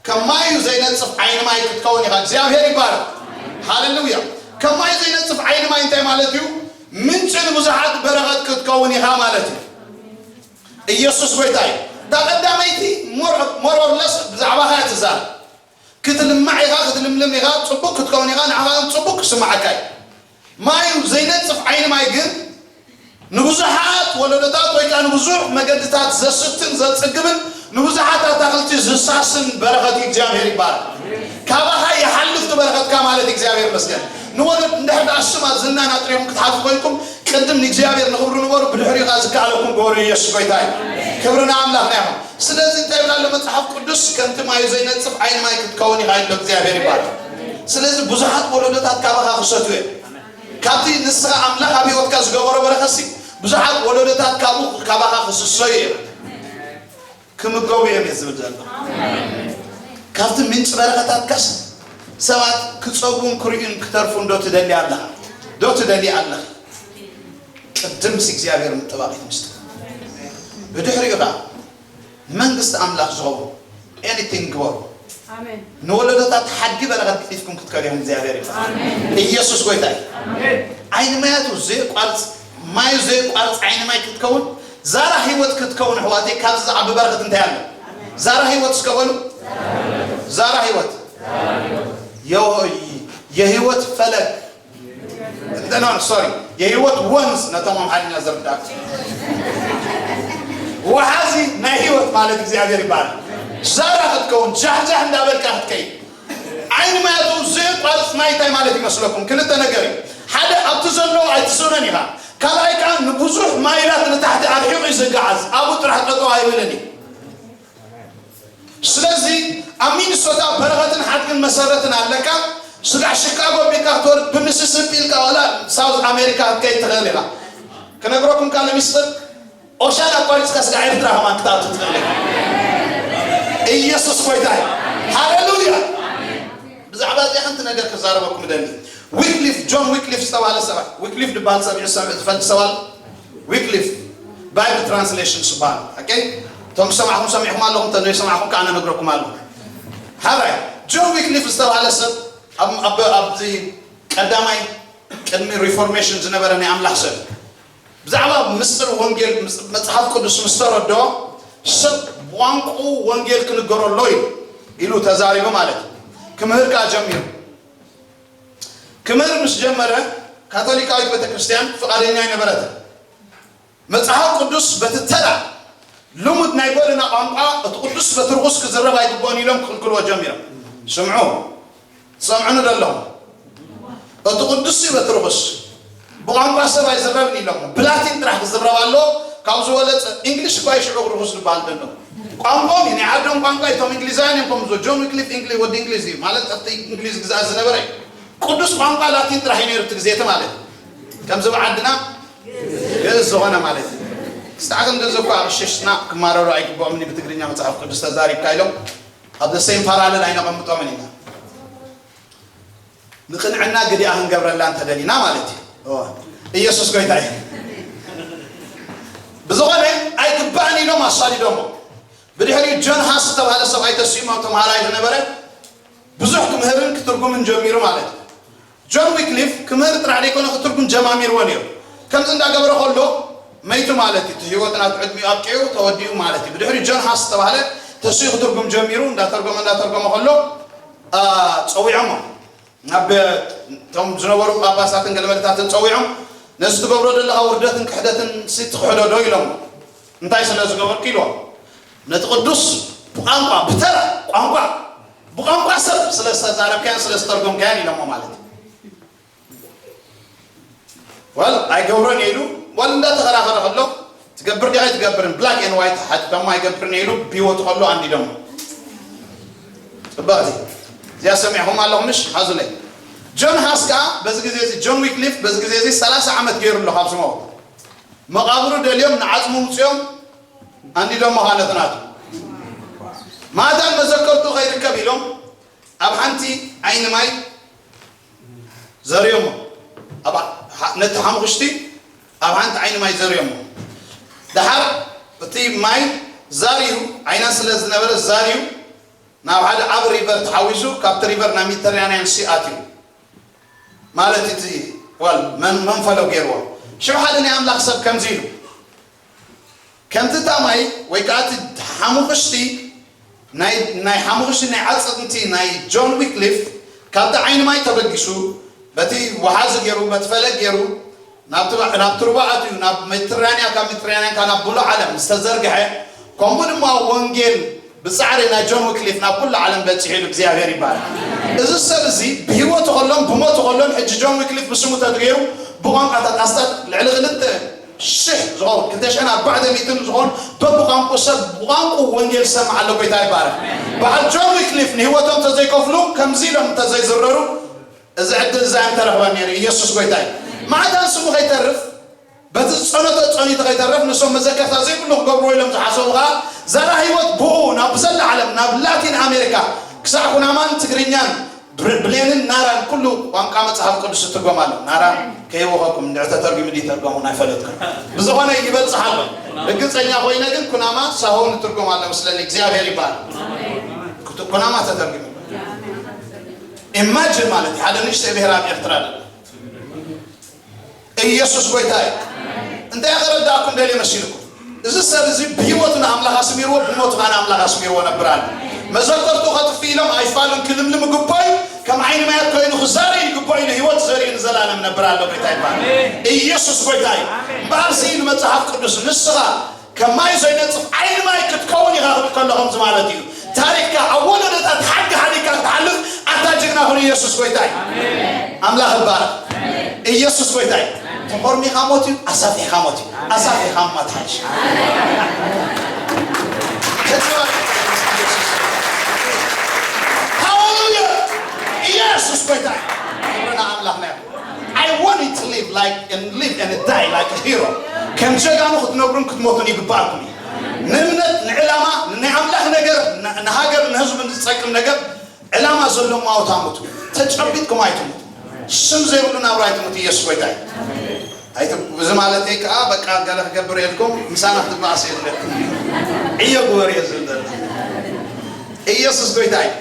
ከም ማዩ ዘይነጽፍ ዓይኒ ማይ ክትከውን ኢኻ። እግዚኣብሔር ይባረክ። ሃሌሉያ። ከም ማዩ ዘይነጽፍ ዓይኒ ማይ እንታይ ማለት እዩ? ምንጪ ንብዙሓት በረኸት ክትከውን ኢኻ ማለት እዩ። ኢየሱስ ጎይታ እዩ። እታ ቀዳመይቲ ሞር፣ ሞር ኦር ለስ ብዛዕባኻ እያ ትዛረብ። ክትልማዕ ኢኻ፣ ክትልምልም ኢኻ፣ ጽቡቕ ክትከውን ኢኻ፣ ንዓኻ እውን ጽቡቕ ክስምዓካ እዩ። ማዩ ዘይነጽፍ ዓይኒ ማይ ግን ንብዙሓት ወለዶታት ወይ ከኣ ንብዙሕ መገድታት ዘስትን ዘጽግብን ንብዙሓት ኣታኽልቲ ዝሳስን በረኸት እዩ። እግዚኣብሔር ይባረክ። ካባኻ ይሓልፍ እቲ በረኸትካ ማለት እዩ። እግዚኣብሔር ይመስገን። ንወለድ እንድሕር ደኣ ስማ ዝናን ኣጥሪኹም ክትሓልፉ ኮይንኩም ቅድም ንእግዚኣብሔር ንኽብሩ ንበሩ፣ ብድሕሪኡ ከኣ ዝከኣለኩም ግበሩ። ኢየሱስ ጎይታ እዩ። ክብሪ ንኣምላኽና ይኹን። ስለዚ እንታይ ይብል ኣሎ መጽሓፍ ቅዱስ? ከምቲ ማዩ ዘይነጽፍ ዓይኒ ማይ ክትከውን ኢኻ ኢሉ እግዚኣብሔር ይባረክ። ስለዚ ብዙሓት ወለዶታት ካባኻ ክሰትዩ እዮም። ካብቲ ንስኻ ኣምላኽ ኣብ ህይወትካ ዝገበሮ በረኸትሲ ብዙሓት ወለዶታት ካብኡ ካባኻ ክስሰዩ እዮም፣ ክምገቡ እዮም እየ ዝብል ዘሎ። ካብቲ ምንጪ በረኸታትካስ ሰባት ክጸግቡን ክርእዩን ክተርፉን ዶ ትደሊ ኣለኻ? ዶ ትደሊ ኣለኺ? ቅድምሲ እግዚኣብሔር ምጥባቕ እዩ ምስጢር። ብድሕሪኡ ኸዓ ንመንግስቲ ኣምላኽ ዝኸውን ኤኒቲንግ ግበሩ። ኣሜን። ንወለዶታት ሓድጊ በረኸት ገዲፍኩም ክትከዱ ኢኹም። እግዚኣብሔር ይባርክ። ኣሜን። ኢየሱስ ጎይታ እዩ። ኣሜን። ዓይኒ ማያቱ ዘየቋርጽ፣ ማዩ ዘየቋርጽ ዓይኒ ማይ ክትከውን፣ ዛራ ህይወት ክትከውን፣ ኣሕዋተይ፣ ካብዚ ዝዓቢ በረኸት እንታይ ኣሎ? ዛራ ህይወት እስከ በሉ። ዛራ ህይወት። የ-፣ የህይወት ፈለግ። ኖ፣ ሶሪ፣ የህይወት ወንዝ ነቶም ኣምሓርኛ ዝርዳእ። ወሓዚ ናይ ህይወት ማለት እግዚኣብሔር ይበሃል። ዛራ ክትከውን፣ ጃሕጃሕ እንዳበልካ ክትከይድ። ዓይኒ ማያቱ ዘየቋርጽ ማይ እንታይ ማለት ይመስለኩም? ክልተ ነገር እዩ። ሓደ፣ ኣብቲ ዘሎ ኣይትስእኖን ኢኻ። ካልኣይ ከኣ ንብዙሕ ማይላት ንታሕቲ ኣርሒቑ እዩ ዝገዓዝ። ኣብኡ ጥራሕ ጠጠው ኣይብልን እዩ። ስለዚ ኣብ ሚኒሶታ በረኸትን ሓድግን መሰረትን ኣለካ። ስጋዕ ሺካጎ ቢልካ ክትወርድ ብሚሲሲፒ ኢልካ ዋላ ሳውዝ ኣሜሪካ ክትከይድ ትኽእል ኢኻ። ክነግረኩም ካልእ ሚስጥር፣ ኦሻን ኣቋሪጽካ ስጋዕ ኤርትራ ከማን ክትኣቱ ትኽእል ኢኻ። ኢየሱስ ጎይታ እዩ። ሃሌሉያ። ብዛዕባ እዚኣ ሓንቲ ነገር ክዛረበኩም እደሊ። ዊክሊፍ፣ ጆን ዊክሊፍ ዝተባህለ ሰብ፣ ዊክሊፍ ዝበሃል ሰብ ዝፈልጥ ሰብ ኣሎ? ዊክሊፍ ባይብል ትራንስሌሽን ዝበሃል። ኦኬ? እቶም ዝሰማዕኹም ሰሚዕኹም ኣለኹም፣ እቶም ዘይሰማዕኹም ከዓ ነግረኩም ኣለኹ። ሓራይ፣ ጆን ዊክሊፍ ዝተባህለ ሰብ ኣብ፣ ኣብ፣ ኣብዚ ቀዳማይ ቅድሚ ሪፎርሜሽን ዝነበረ ናይ ኣምላኽ ሰብ፣ ብዛዕባ ምስጢር ወንጌል፣ ምስ-፣ መጽሓፍ ቅዱስ ምስ ተረድኦ፣ ሰብ ብቋንቋኡ ወንጌል ክንገሮ ኣሎ ኢሉ፣ ኢሉ ተዛሪቡ ማለት እዩ። ክምህር ከዓ ጀሚሩ። ክምህር ምስ ጀመረ፣ ካቶሊካዊት ቤተክርስትያን ፍቓደኛ ኣይነበረትን። መጽሓፍ ቅዱስ በቲ ተራ ልሙድ ናይ ጎደና ቋንቋ፣ እቲ ቅዱስ በቲ ርኹስ ክዝረብ ኣይግብኦን ኢሎም ክኽልክልዎ ጀሚሮም። ስምዑ፣ ትሰምዑኒ ዶ ኣለኹም? እቲ ቅዱስ እዩ በቲ ርኹስ። ብቋንቋ ሰብ ኣይዝረብን ኢሎም። ብላቲን ጥራሕ ክዝረብ ኣሎ። ካብ ዝበለጸ፣ እንግሊሽ እኳ እዩ ሽዑ ርኹስ ዝበሃል ዘሎ። ቋንቋኦም እዩ፣ ናይ ዓዶም ቋንቋ እዩ። እቶም እንግሊዛውያን እዮም ከምዚ። ጆን ዊክሊፍ እንግሊ-፣ ወዲ እንግሊዝ እዩ። ማለት ኣብቲ እንግሊዝ ግዝኣት ዝነበረ እዩ። ቅዱስ ቋንቋ ላቲን ጥራሕ እዩ ነይሩ እቲ ግዜ እቲ ማለት እዩ። ከምዚ ብዓድና ግእዝ ዝኾነ ማለት እዩ። ክሳዕ ክንድዚ እኳ ኣብ ሽሽና ክማረሩ ኣይግብኦምን እዩ፣ ብትግርኛ መጽሓፍ ቅዱስ ተዛሪብካ ኢሎም ኣብ the same ፓራለል ኣይነቐምጦምን ኢና። ንቕንዕና ግዲኣ ክንገብረላ እንተደሊና ማለት እዩ። እወ፣ ኢየሱስ ጎይታ እዩ። ብዝኾነ ኣይግባእን ኢሎም ኣሳዲዶሞ። ብድሕሪኡ ጆን ሃስ ዝተባህለ ሰብኣይ ተሲኡ ተምሃራይ ዝነበረ ብዙሕ ክምህርን ክትርጉምን ጀሚሩ ማለት እዩ። ጆን ዊክሊፍ ክምህር ጥራሕ ዘይኮነ ክትርጉም ጀማሚርዎ ነይሩ። ከምዚ እንዳገበረ ከሎ መይቱ ማለት እዩ። እቲ ህይወት ናቱ ዕድሚኡ ኣብቂዑ ተወዲኡ ማለት እዩ። ብድሕሪኡ ጆን ሃስ ዝተባህለ ተሲኡ ክትርጉም ጀሚሩ። እንዳተርጎመ እንዳተርጎመ ከሎ፣ አ፣ ጸዊዖሞ። ናብ እቶም ዝነበሩ ጳጳሳትን ገለመለታትን ጸዊዖም፣ "ነዚ ትገብሮ ዘለኻ ውርደትን ክሕደትን ሲ ትኽሕዶ ዶ?" ኢሎም። "እንታይ ስለ ዝገበርኩ?" ኢልዎም። "ነቲ ቅዱስ ብቋንቋ፣ ብተራ ቋንቋ፣ ብቋንቋ ሰብ ስለ ዝተዛረብካዮን ስለ ዝተርጎምካዮን" ኢሎሞ ማለት እዩ። ወል ኣይገብሮን እየ ኢሉ፣ ወል እንዳተኸራኸረ ከሎ፣ "ትገብር ዲኻ ኣይትገብርን?" ብላክ ኤን ዋይት ሓቲቶሞ፣ "ኣይገብርን እየ" ኢሉ ብህይወቱ ከሎ ኣንዲዶሞ። ጽብቕቲ። እዚኣ ሰሚዕኹም ኣለኹም ምሽ? ሓዙለይ። ጆን ሃስ ከኣ በዚ ግዜ እዚ፣ ጆን ዊክሊፍ በዚ ግዜ እዚ ሰላሳ ዓመት ገይሩ ኣሎ ካብ ዝሞት። መቓብሩ ደልዮም ንዓጽሙ ውጽኦም ኣንዲዶሞ ኻነትናቱ። ማእታን መዘከርቱ ከይርከብ ኢሎም ኣብ ሓንቲ ዓይኒ ማይ ዘርዮሞ። ኣብ ሓ-፣ ነቲ ሓሙኽሽቲ ኣብ ሓንቲ ዓይኒ ማይ ዘርዮሞ። ደሓር እቲ ማይ ዛርዩ፣ ዓይና ስለ ዝነበረ ዛርዩ፣ ናብ ሓደ ዓቢ ሪቨር ተሓዊሱ፣ ካብቲ ሪቨር ናብ ሜዲተራንያን ሲ ኣትዩ። ማለት እቲ፣ ዋል፣ መን-፣ መንፈሎ ገይርዎ። ሽዑ ሓደ ናይ ኣምላኽ ሰብ ከምዚ ኢሉ፣ ከምቲ እታ ማይ ወይ ከኣ እቲ ሓሙኽሽቲ ናይ፣ ናይ ሓሙኽሽቲ ናይ ዓጽምቲ ናይ ጆን ዊክሊፍ ካብቲ ዓይኒ ማይ ተበጊሱ፣ በቲ ወሓዚ ገይሩ፣ በቲ ፈለግ ገይሩ፣ ናብቲ ባ-፣ ናብቲ ሩባ ኣትዩ፣ ናብ ሜዲትራንያ፣ ካብ ሜዲትራንያ ከኣ ናብ ሙሉእ ዓለም ዝተዘርግሐ፣ ከምኡ ድማ ወንጌል ብጻዕሪ ናይ ጆን ዊክሊፍ ናብ ኩሉ ዓለም በጺሑ ኢሉ እግዚኣብሔር ይባረክ። እዚ ሰብ እዚ ብህይወቱ ከሎን ብሞቱ ከሎን፣ ሕጂ ጆን ዊክሊፍ ብስሙ ተትገይሩ፣ ብቋንቋታት ኣስታት ልዕሊ ክልተ ሽሕ ዝኸውን፣ ክልተ ሽሕን ኣርባዕተ ሚእትን ዝኸውን በብቋንቋ ሰብ፣ ብቋንቋ ወንጌል ዝሰምዕ ኣሎ። ጎይታ ይባረክ። በዓል ጆን ዊክሊፍ ንህይወቶም እንተዘይከፍሉ፣ ከምዚ ኢሎም እንተዘይዝረሩ፣ እዚ ዕድል እዚ ኣይምተረኽበን ነይሩ። ኢየሱስ ጎይታ እዩ። ማዕታን ስሙ ከይተርፍ በቲ ዝጸነቶ ጸኒቱ ከይተርፍ፣ ንሶም መዘከርታ ዘይብሉ ክገብርዎ ኢሎም ዝሓሰቡ ኸኣ፣ ዛራ ህይወት ብኡ ናብ ብዘላ ዓለም፣ ናብ ላቲን ኣሜሪካ፣ ክሳዕ ኩናማን ትግርኛን ብር-፣ ብሌንን ናራን ኩሉ ቋንቋ መጽሓፍ ቅዱስ ይትርጎም ኣሎ። ናራ ከይወኸኩም እንድዒ ተተርጉሙ ድዩ ተርጎሙ ኣይፈለጥኩን። ብዝኾነ ይበጽሕ ኣሎ። ርግጸኛ ኮይነ ግን ኩናማ ሳሆ ንትርጎም ኣሎ መስለኒ። እግዚኣብሔር ይባል። ኩናማ ተተርጉሙ። ኢማጅን ማለት እዩ፣ ሓደ ንእሽተይ ብሔር ኣብ ኤርትራ ኣሎ። ኢየሱስ ጎይታ እዩ። እንታይ ከረዳእኩም ደልየ መሲልኩም? እዚ ሰብ እዚ ብህይወቱ ንኣምላኽ ኣስሚርዎ፣ ብሞቱ ኸኣ ንኣምላኽ ኣስሚርዎ ነብር ኣሎ። መዘከርቱ ኸጥፍእ ኢሎም ኣይፋሉን፣ ክልምልም ይግብኦ እዩ። ከም ዓይኒ ማያት ኮይኑ ክዛረዩ ይግብኦ ኢሉ ህይወት ዘሪኡ ንዘላለም ነብር ኣሎ። ጎይታ ይባል። ኢየሱስ ጎይታ እዩ። እምበኣር ስኢሉ መጽሓፍ ቅዱስ ንስኻ ከም ማይ ዘይነጽፍ ዓይኒ ማይ ክትከውን ኢኻ ክብል ከሎ ከምዚ ማለት እዩ። ታሪኽካ ኣብ ወለዶታት ሓድጊ ሓዲግካ ክትሓልፍ ኣታ ጅግና ኩን። ኢየሱስ ጎይታ እዩ። ኣምላኽ ይባረኽ። ኢየሱስ ጎይታ እዩ። ተኾርሚኻ ሞት እዩ፣ ኣሳፊሕካ ሞት እዩ። ኣሳፊሕካ ምማት ሓይሽ። ሃሌሉያ። ኢየሱስ ጎይታ እዩ። ክብሪ ንኣምላኽና ይኹን። I want you to live like and live and die like a hero. ከም ጀጋኑ ክትነብሩን ክትሞቱን ይግባኣኩም እዩ። ንእምነት፣ ንዕላማ፣ ንናይ ኣምላኽ ነገር፣ ን-፣ ንሃገር ንህዝቢ ዝጠቅም ነገር ዕላማ ዘለዎም ኣውታ ሙቱ። ተጨቢጥኩም ኣይትሙቱ። ሽም ዘይብሉ ናብራ ኣይትሙቱ። ኢየሱስ ጎይታ እዩ። ኣይት-፣ እዚ ማለት ከኣ በቃ ገለ ክገብር የልኩም፣ ምሳና ክትበኣስ የለን። ዕዮ ግበር እየ ዝብል ዘሎ። ኢየሱስ ጎይታ እዩ።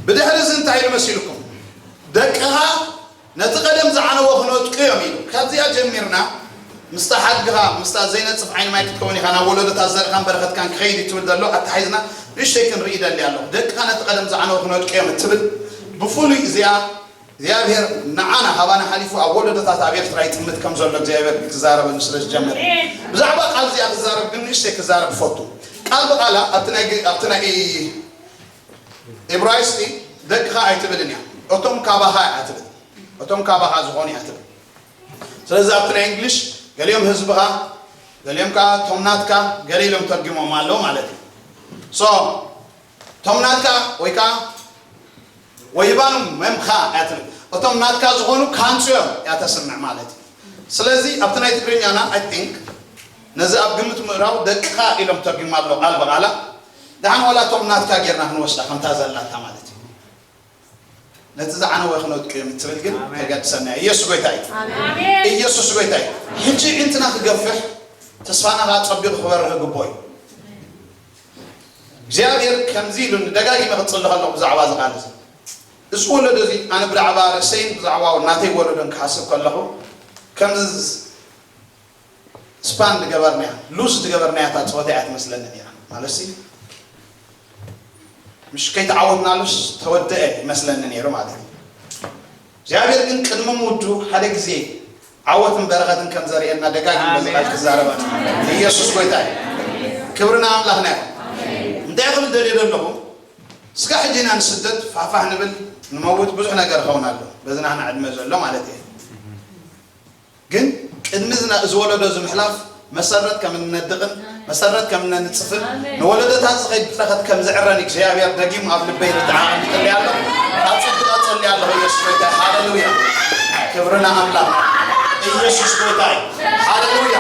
ብድሕሪ እዚ እንታይ ኢሉ መሲልኩም? ደቅኻ ነቲ ቀደም ዝዓነዎ ክነጥቁ እዮም ኢሉ። ካብዚኣ ጀሚርና ምስታ ሓድግኻ፣ ምስታ ዘይነጽፍ ዓይኒ ማይ ክትከውን ኢኻ፣ ናብ ወለዶታት ዘርእኻን በረኸትካን ክኸይድ እዩ ትብል ዘሎ ኣተሓሒዝና ንእሽተይ ክንርኢ ይደሊ ኣለኹ። ደቅኻ ነቲ ቀደም ዝዓነዎ ክነጥቁ እዮም እትብል ብፍሉይ እዚኣ እግዚኣብሔር ንዓና ካባና ሓሊፉ ኣብ ወለዶታት ኣብ ኤርትራ ይጥምት ከም ዘሎ እግዚኣብሔር ክዛረበኒ ስለ ዝጀመረ ብዛዕባ ቃል እዚኣ ክዛረብ ግን ንእሽተይ ክዛረብ እፈቱ። ቃል ብቓላ ኣብቲ ናይ ግ-፣ ኣብቲ ናይ ኢብራይስጢ ደቅኻ ኣይትብልን እያ፣ እቶም ካባኻ እያ ትብል። እቶም ካባኻ ዝኾኑ እያ ትብል። ስለዚ ኣብቲ ናይ እንግሊሽ ገሊኦም ህዝብኻ፣ ገሊኦም ከኣ እቶም ናትካ፣ ገለ ኢሎም ተርጊሞም ኣለዉ ማለት እዩ። ሶ እቶም ናትካ ወይ ከኣ ወይባኑ መምኻ እያ ትብል። እቶም ናትካ ዝኾኑ ካንጽዮም እያ ተስምዕ ማለት እዩ። ስለዚ ኣብቲ ናይ ትግርኛና፣ I think፣ ነዚ ኣብ ግምት ምእራው ደቅኻ ኢሎም ተርጊሞ ኣለዉ ቃል ብቓላ። ደሓን ዋላ እቶም ናትካ ጌርና ክንወስዳ ከምታ ዘላታ ማለት እዩ። ነቲ ዝዓነወ ክነጥቁ እዮም እትብል ግን ኣሜን። ተገድሰና። ኢየሱስ ጎይታ እዩ። ኣሜን። ኢየሱስ ጎይታ እዩ። ሕጂ ኣዒንትና ክገፍሕ፣ ተስፋና ከኣ ጸቢቑ ክበርህ ግቡእ እዩ። እግዚኣብሔር ከምዚ ኢሉኒ፣ ደጋጊመ ክጽሊ ከለኹ ብዛዕባ እዚ ቃል እዚ። እዚ ወለዶ እዚ፣ ኣነ ብዛዕባ ርእሰይን ብዛዕባ ናተይ ወለዶን ክሓስብ ከለኹ፣ ከምዚ ስፓን ዝገበርናያ፣ ሉዝ ዝገበርናያ እታ ጸወታ እያ ትመስለኒ ነይራ። ማለትሲ፣ ምሽ ከይተዓወትናሉስ ተወደአ ይመስለኒ ነይሩ ማለት እዩ። እግዚኣብሔር ግን ቅድሚ ምውዱ ሓደ ግዜ ዓወትን በረኸትን ከም ዘርእየና ደጋጊሙ በዚ ቃል ኣሜን። ክዛረበና። ኢየሱስ ጎይታ እዩ። ክብሪ ንኣምላኽና ይኹን። እንታይ ክብል ደልየ ዘለኹ? ስጋ ሕጂ ኢና ንስደድ፣ ፋሕፋሕ ንብል፣ ንመውት፣ ብዙሕ ነገር ይኸውን ኣሎ። በዚ ናህና ዕድመ ዘሎ ማለት እዩ። ግን ቅድሚ ዝና-፣ እዚ ወለዶ እዚ ምሕላፍ መሰረት ከም እነድቕን መሰረት ከም እነንጽፍን ኣሜን። ንወለዶታት ዝኸይድ በረኸት ከም ዝዕረን እግዚኣብሔር ደጊሙ ኣብ ልበይ ርድዓ ይጥሊ ኣሎ። ኣጽድቕ ኣጸሊ ኣለኹ። ኢየሱስ ጎይታ እዩ። ሃሌሉያ። ክብሪ ንኣምላኽ። ኢየሱስ ጎይታ እዩ። ሃሌሉያ።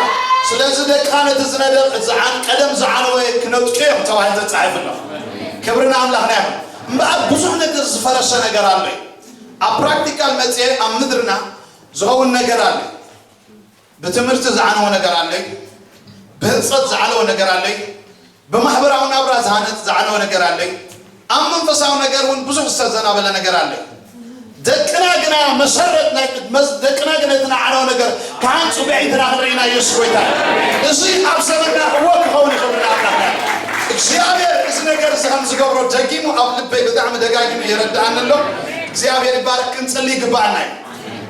ስለዚ ደቅኻ ነቲ ዝነደቕ፣ ዝዓን-፣ ቀደም ዝዓነወ ክነጥቅዮም ተባሂሉ ተጻሒፉ ኣሎ። ክብሪ ንኣምላኽና ይኹን። እምበኣር ብዙሕ ነገር ዝፈረሰ ነገር ኣሎ እዩ። ኣብ ፕራክቲካል መጽኤ ኣብ ምድርና ዝኸውን ነገር ኣሎ። ብትምህርቲ ዝዓነወ ነገር ኣለይ፣ ብህንጸት ዝዓነወ ነገር ኣለይ፣ ብማሕበራዊ ናብራ ዝሃነጽ ዝዓነወ ነገር ኣለይ፣ ኣብ መንፈሳዊ ነገር እውን ብዙሕ ዝተዘናበለ ነገር ኣለይ። ደቅና ግና መሰረት ናይ መስ-፣ ደቅና ግን እቲ ዝዓነወ ነገር ክሃንጹ ብዒንትና ክንርኢ ኢና። ኢየሱስ ጎይታ እዩ። እዚ ኣብ ዘመንና እወ ክኸውን ይኽእል ንኣምላኽና። እግዚኣብሔር እዚ ነገር እዚ ከም ዝገብሮ ደጊሙ ኣብ ልበይ ብጣዕሚ ደጋጊሙ የረድኣኒ ኣሎ። እግዚኣብሔር ይባረክ። ክንጽሊ ይግባኣና እዩ።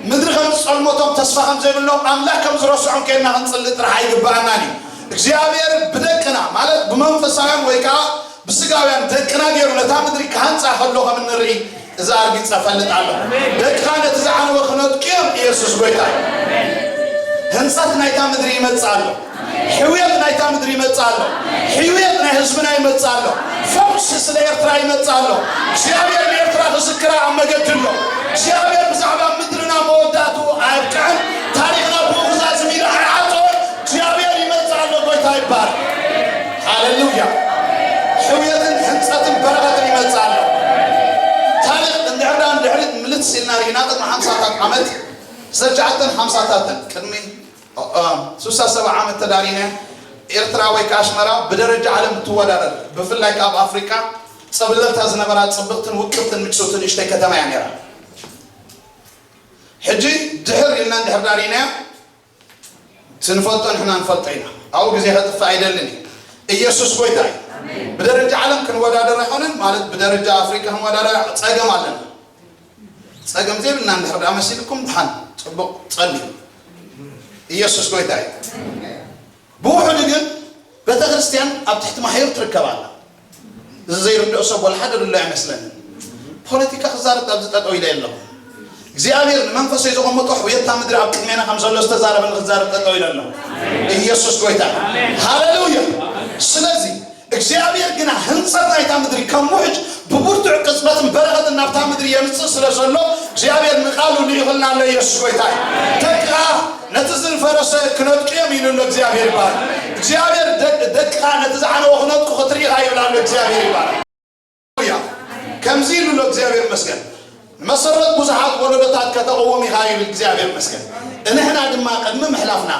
ምድሪ ከም ዝጸልመቶም ተስፋ ከም ዘይብሎም ኣምላኽ ከም ዝረስዖም ከይድና ክንጽሊ ጥራሕ ኣይግባኣናን እዩ። እግዚኣብሔር ብደቅና ማለት ብመንፈሳውያን ወይ ከዓ ብስጋውያን ደቅና ገይሩ ነታ ምድሪ ክሃንጻ ከሎ ከም እንርኢ እዛ ኣርጊጸ እፈልጥ ኣለኹ። ደቅኻ ነቲ ዝዓነወ ክነጥቅዮም ኢየሱስ ጎይታ እዩ። ህንጸት ናይታ ምድሪ ይመጽእ ኣሎ። ሕውየት ናይታ ምድሪ ይመጽእ ኣሎ። ሕውየት ናይ ህዝብና ይመጽእ ኣሎ። ፈውሲ ስለ ኤርትራ ይመጽእ ኣሎ። እግዚኣብሔር ንኤርትራ ክዝክራ ኣብ መገዲ ኣሎ። እግዚኣብሔር ብዛዕባ ምድርና መወዳእትኡ ኣየብቅዐን። ታሪኽና ሪና ቅድሚ ሓምሳታት ዓመት፣ ዘጃዓተን ሓምሳታትን ቅድሚ ሱሳ ሰባ ዓመት ተዳሪነ ኤርትራ ወይ ከዓ ኣስመራ ብደረጃ ዓለም እትወዳደር፣ ብፍላይ ካብ ኣፍሪቃ ጸብለልታ ዝነበራ ጽብቕትን ውቅብትን ምጭውትን ንእሽተይ ከተማ እያ ነይራ። ሕጂ ድሕር ኢልና እንድሕር ዳሪናያ ትንፈልጦ ንሕና ንፈልጦ ኢና። ኣብኡ ግዜ ከጥፍእ ኣይደልን እዩ። ኢየሱስ ጎይታ እዩ። ብደረጃ ዓለም ክንወዳደር ኣይኮነን፣ ማለት ብደረጃ ኣፍሪቃ ክንወዳደር ጸገም ኣለና። ጸገም ዘይብልና እንድሕር ደኣ መሲልኩም ድሓን ጽቡቕ ጸልዩ። ኢየሱስ ጎይታ እዩ። ብውሕዱ ግን ቤተ ክርስቲያን ኣብ ትሕቲ ማሕዩር ትርከብ ኣላ። እዚ ዘይርድኦ ሰብ ወላ ሓደ ዘሎ ኣይመስለንን። ፖለቲካ ክዛረብ ኣብዚ ጠጠው ኢለ ኣለኹ። እግዚኣብሔር ንመንፈሰይ ዘቐመጦ ሕውየት እታ ምድሪ ኣብ ቅድሜና ከም ዘሎ ዝተዛረበኒ ክዛረብ ጠጠው ኢለ ኣለኹ። ኢየሱስ ጎይታ። ሃሌሉያ። ስለዚ እግዚኣብሔር ግና ህንጸት ናይታ ምድሪ ከም ውሕጅ ብብርቱዕ ቅጽበትን በረኸትን ናብታ ምድሪ የምጽእ ስለ ዘሎ እግዚኣብሔር ንቃሉ ልኢኹልና ኣሎ። ኢየሱስ ጎይታ እዩ። ደቅኻ ነቲ ዝፈረሰ ክነድቁ እዮም ኢሉ ኣሎ እግዚኣብሔር ይባረክ። እግዚኣብሔር ደቅ- ደቅኻ ነቲ ዝዓነወ ክነድቁ ክትርኢ ኢኻ ይብል ኣሎ እግዚኣብሔር ይባረክ። ሃሌሉያ። ከምዚ ኢሉ ኣሎ እግዚኣብሔር ይመስገን። መሰረት ብዙሓት ወለዶታት ከተቐውም ኢኻ ይብል እግዚኣብሔር ይመስገን። ንሕና ድማ ቅድሚ ምሕላፍና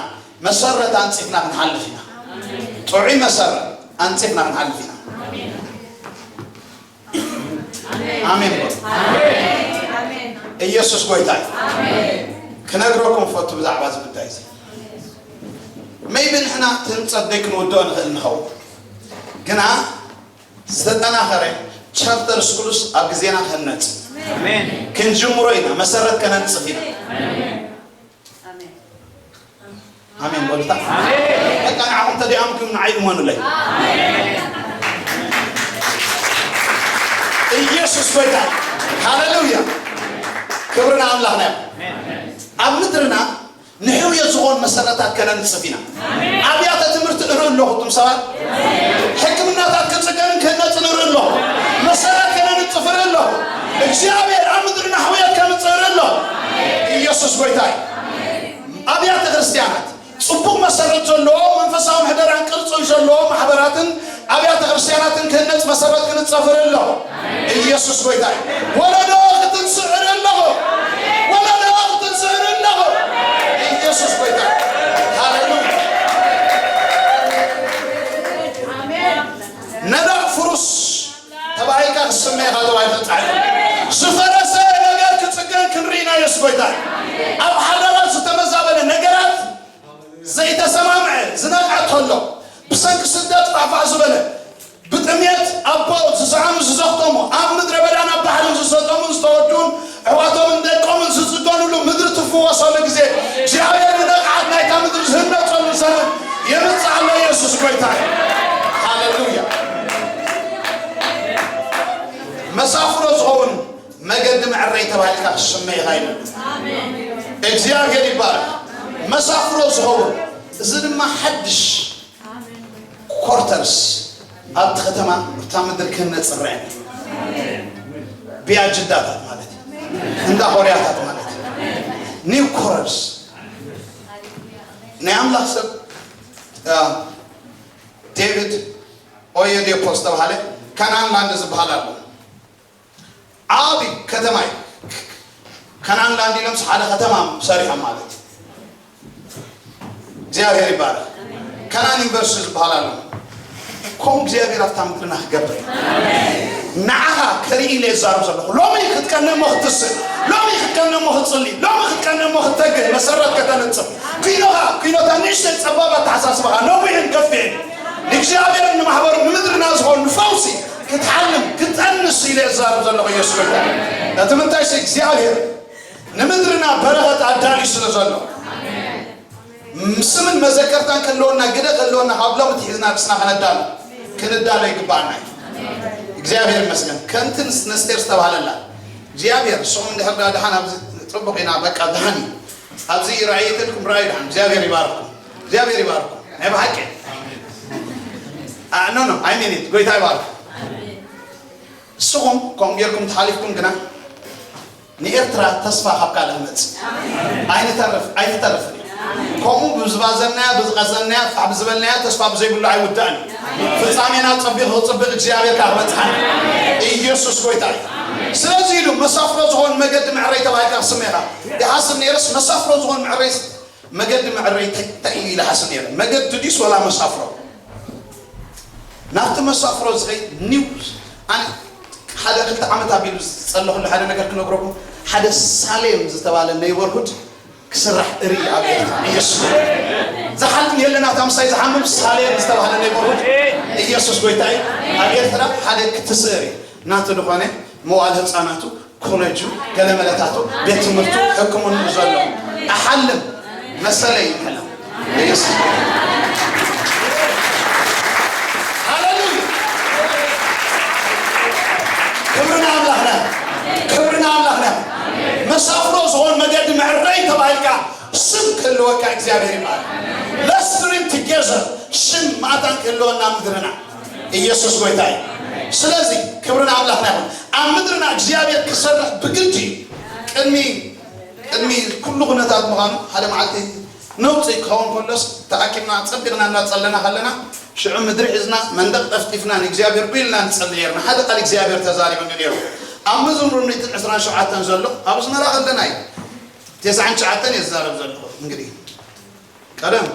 መሰረት ኣንጺፍና ክንሓልፍ ኢና። ጥዑይ መሰረት ኣንጺፍና ክንሓልፍ ኢና። ኣሜን በሉ። ኢየሱስ ጎይታ እዩ። ክነግረኩም ፈቱ ብዛዕባ እዚ ጉዳይ እዚ። ሜይቢ ንሕና እቲ ህንጸት ደይ ክንውድኦ ንኽእል ንኸውን፣ ግና ዝተጠናኸረ ቻርተር ስኩልስ ኣብ ግዜና ክህነጽ ክንጅምሮ ኢና። መሰረት ከነንጽፍ ኢና። ኣሜን በሉታ። በቃ ንዓኹም ተዲኣምኩም ንዓይ እመኑለይ። ኢየሱስ ጎይታ። ሃሌሉያ። ክብሪ ንኣምላኽና እዩ። ኣብ ምድርና ንሕውየት ዝኾን መሰረታት ከነንጽፍ ኢና። ኣብያተ ትምህርቲ እርኢ ኣለኹ እቱም ሰባት። ሕክምናታት ክጽገንን ክህነጽን እርኢ ኣለኹ። መሰረት ከነንጽፍ እርኢ ኣለኹ። እግዚኣብሔር ኣብ ምድርና ሕውየት ከምጽእ እርኢ ኣለኹ። ኢየሱስ ጎይታ እዩ። ኣብያተ ክርስቲያናት ጽቡቕ መሰረት ዘለዎ መንፈሳዊ ምሕደራን ቅርጽን ዘለዎ ማሕበራትን ኣብያተ ክርስቲያናትን ክህነጽ መሰረት ክንጸፍር ኣለኹ። ኢየሱስ ጎይታ እዩ። ወለዶ ክትንስዕር ኣለኹ። ወለዶ ክትንስዕር ኣለኹ። ኢየሱስ ጎይታ እዩ። ሃሌሉያ። ነዳ ፍሩስ ተባሂልካ ክስመ ኢኻ ተባሂሉ ተጻሒፉ። ዝፈረሰ ነገር ክጽገን ክንርኢ ኢና። ኢየሱስ ጎይታ እዩ። ኣብ ሓዳራት ዝተመዛበለ ነገራት ዘይተሰማምዐ ዝነቕዐ ከሎ፣ ብሰንኪ ስደት ፋሕፋሕ ዝበለ፣ ብጥሜት ኣቦ ዝሰዓሙ ዝዘኽተሙ፣ ኣብ ምድረ በዳን ኣብ ባሕርን ዝሰጠሙን ዝተወድኡን ኣሕዋቶምን ደቆምን ዝጽገኑሉ ምድሪ ትፍወሰሉ ግዜ፣ እግዚኣብሔር ንነቕዓት ናይታ ምድሪ ዝህነጸሉ ዘመን የምጽእ ኣሎ። ኢየሱስ ጎይታ እዩ። ሃሌሉያ። መሳፍሮ ዝኸውን መገዲ መዕረይ ተባሂልካ ክትስመ ኢኻ ኢሉ እግዚኣብሔር ይባረክ። መሳፍሮ ዝኸውን እዚ ድማ ሓድሽ ኮርተርስ ኣብቲ ከተማ እታ ምድር ክህነጽ ይረኣየኒ። ብያጅዳታት ማለት እዩ። እንዳ ኮርያታት ማለት እዩ። ኒው ኮረርስ ናይ ኣምላኽ ሰብ ዴቪድ ኦየዴፖ ዝተባሃለ ከነኣን ላንድ ዝበሃል ኣሎ። ዓቢ ከተማ እዩ። ከነኣን ላንድ ኢሎምስ ሓደ ከተማ ሰሪሖም ማለት እዩ። እግዚኣብሔር ይባረክ። ከነኣን ዩኒቨርሲቲ ዝበሃል ኣሎ። ከምኡ እግዚኣብሔር ኣብታ ምድርና ክገብር ንዓኻ ከርኢ ኢለ ይዛረብ ዘለኹ። ሎሚ ክትቀነ እሞ ክትስእ፣ ሎሚ ክትቀነ እሞ ክትጽሊ፣ ሎሚ ክትቀነ እሞ ክትተግህ መሰረት ከተነጽፍ፣ ኪኖኻ ኪኖታ ንእሽተይ ጸባብ ኣተሓሳስባኻ ነዊሕን ከፊሕን ንእግዚኣብሔርን ንማሕበሩ ንምድርና ዝኾን ንፈውሲ ክትሓልም ክትጠንስ ኢለ እዛረብ ዘለኹ ኢየሱስ ጎይታ። እቲ ምንታይሲ እግዚኣብሔር ንምድርና በረኸት ኣዳልዩ ስለ ዘሎ ስምን መዘከርታን ከለወና ግደ ከለወና ካብ ሎም ትሒዝና ርስና ከነዳሉ ክንዳሎ ይግባኣና እዩ። እግዚኣብሔር ይመስገን። ከምቲ ንስ- ነስቴር ዝተባህለላ እግዚኣብሔር ንስኹም እንድሕር ዳ ድሓን ኣብዚ ጥቡቕ ኢና በቃ ድሓን እዩ። ኣብዚ ራእየትልኩም ራእይ ድሓን እግዚኣብሔር ይባርኩም። እግዚኣብሔር ይባርኩም። ናይ ብሓቂ ኖ ኖ ኣይሜኒት ጎይታ ይባርኩም። ንስኹም ከምኡ ጌርኩም ተሓሊፍኩም ግና ንኤርትራ ተስፋ ካብ ካልእ መጽእ ኣይንተርፍ ኣይትተርፍን እዩ። ከምኡ ብዝባዘናያ፣ ብዝቐዘናያ፣ ፋሕ ብዝበልናያ ተስፋ ብዘይብሉ ኣይውዳእን እዩ። ፍጻሜና ጸቢቑ ክጽብቕ እግዚኣብሔር ከዓ ክበጽሓና። ኢየሱስ ጎይታ እዩ። ስለዚ ኢሉ መሳፍሮ ዝኾን መገዲ መዕረይ ተባሂልካ ክስመኻ ይሓስብ ነይረስ፣ መሳፍሮ ዝኾን መዕረይ፣ መገዲ መዕረይ እንታይ እንታይ እዩ ኢለ ሓስብ ነይረ። መገዲ ድዩስ ወላ መሳፍሮ? ናብቲ መሳፍሮ ዝኸይድ ኒው፣ ኣነ ሓደ ክልተ ዓመት ኣቢሉ ዝጸለኹሉ ሓደ ነገር ክነግረኩም። ሓደ ሳሌም ዝተባለ ኔይበርሁድ ክስራሕ እርኢ ኣብ ኤርትራ። ኢየሱስ ዝሓልም የለ ናታ ምሳይ ዝሓምም ሳሌም ዝተባህለ ኔይበርሁድ። ኢየሱስ ጎይታ እዩ። ኣብ ኤርትራ ሓደ ክትስእር እዩ። ናቱ ዝኾነ መዋል ህፃናቱ፣ ኮለጁ፣ ገለመለታቱ፣ ቤት ትምህርቱ፣ ሕክምንኡ ዘሎ ኣሓልም መሰለይ ይሕለም። ኢየሱስ ሃሌሉያ። ክብሪ ንኣምላኽና፣ ክብሪ ንኣምላኽና። መሳፍሮ ዝኾን መገዲ መዕረይ ተባሂልካ ስም ክህልወካ እግዚኣብሔር ይባል። Let's dream together። ሽም ማእታን ክህልወና ምድርና። ኢየሱስ ጎይታ እዩ። ስለዚ ክብሪ ንኣምላኽና ይኹን። ኣብ ምድርና እግዚኣብሔር ክሰርሕ ብግዲ እዩ። ቅድሚ ቅድሚ ኩሉ ኩነታት ምዃኑ ሓደ መዓልቲ ነውፂ ክኸውን ከሎስ ተኣኪብና ጸቢቕና እናጸለና ከለና ሽዑ ምድሪ ሒዝና መንደቕ ጠፍጢፍና ንእግዚኣብሔር ብኢልና ንጸሊ ነርና። ሓደ ቃል እግዚኣብሔር ተዛሪቡኒ ነይሩ። ኣብ መዝሙር ሚእትን ዕስራን ሸውዓተን ዘሎ ኣብ ኣስመራ ከለና እዩ። ተስዓን ትሽዓተን እየ ዝዛረብ ዘለኹ። እንግዲህ ቀደም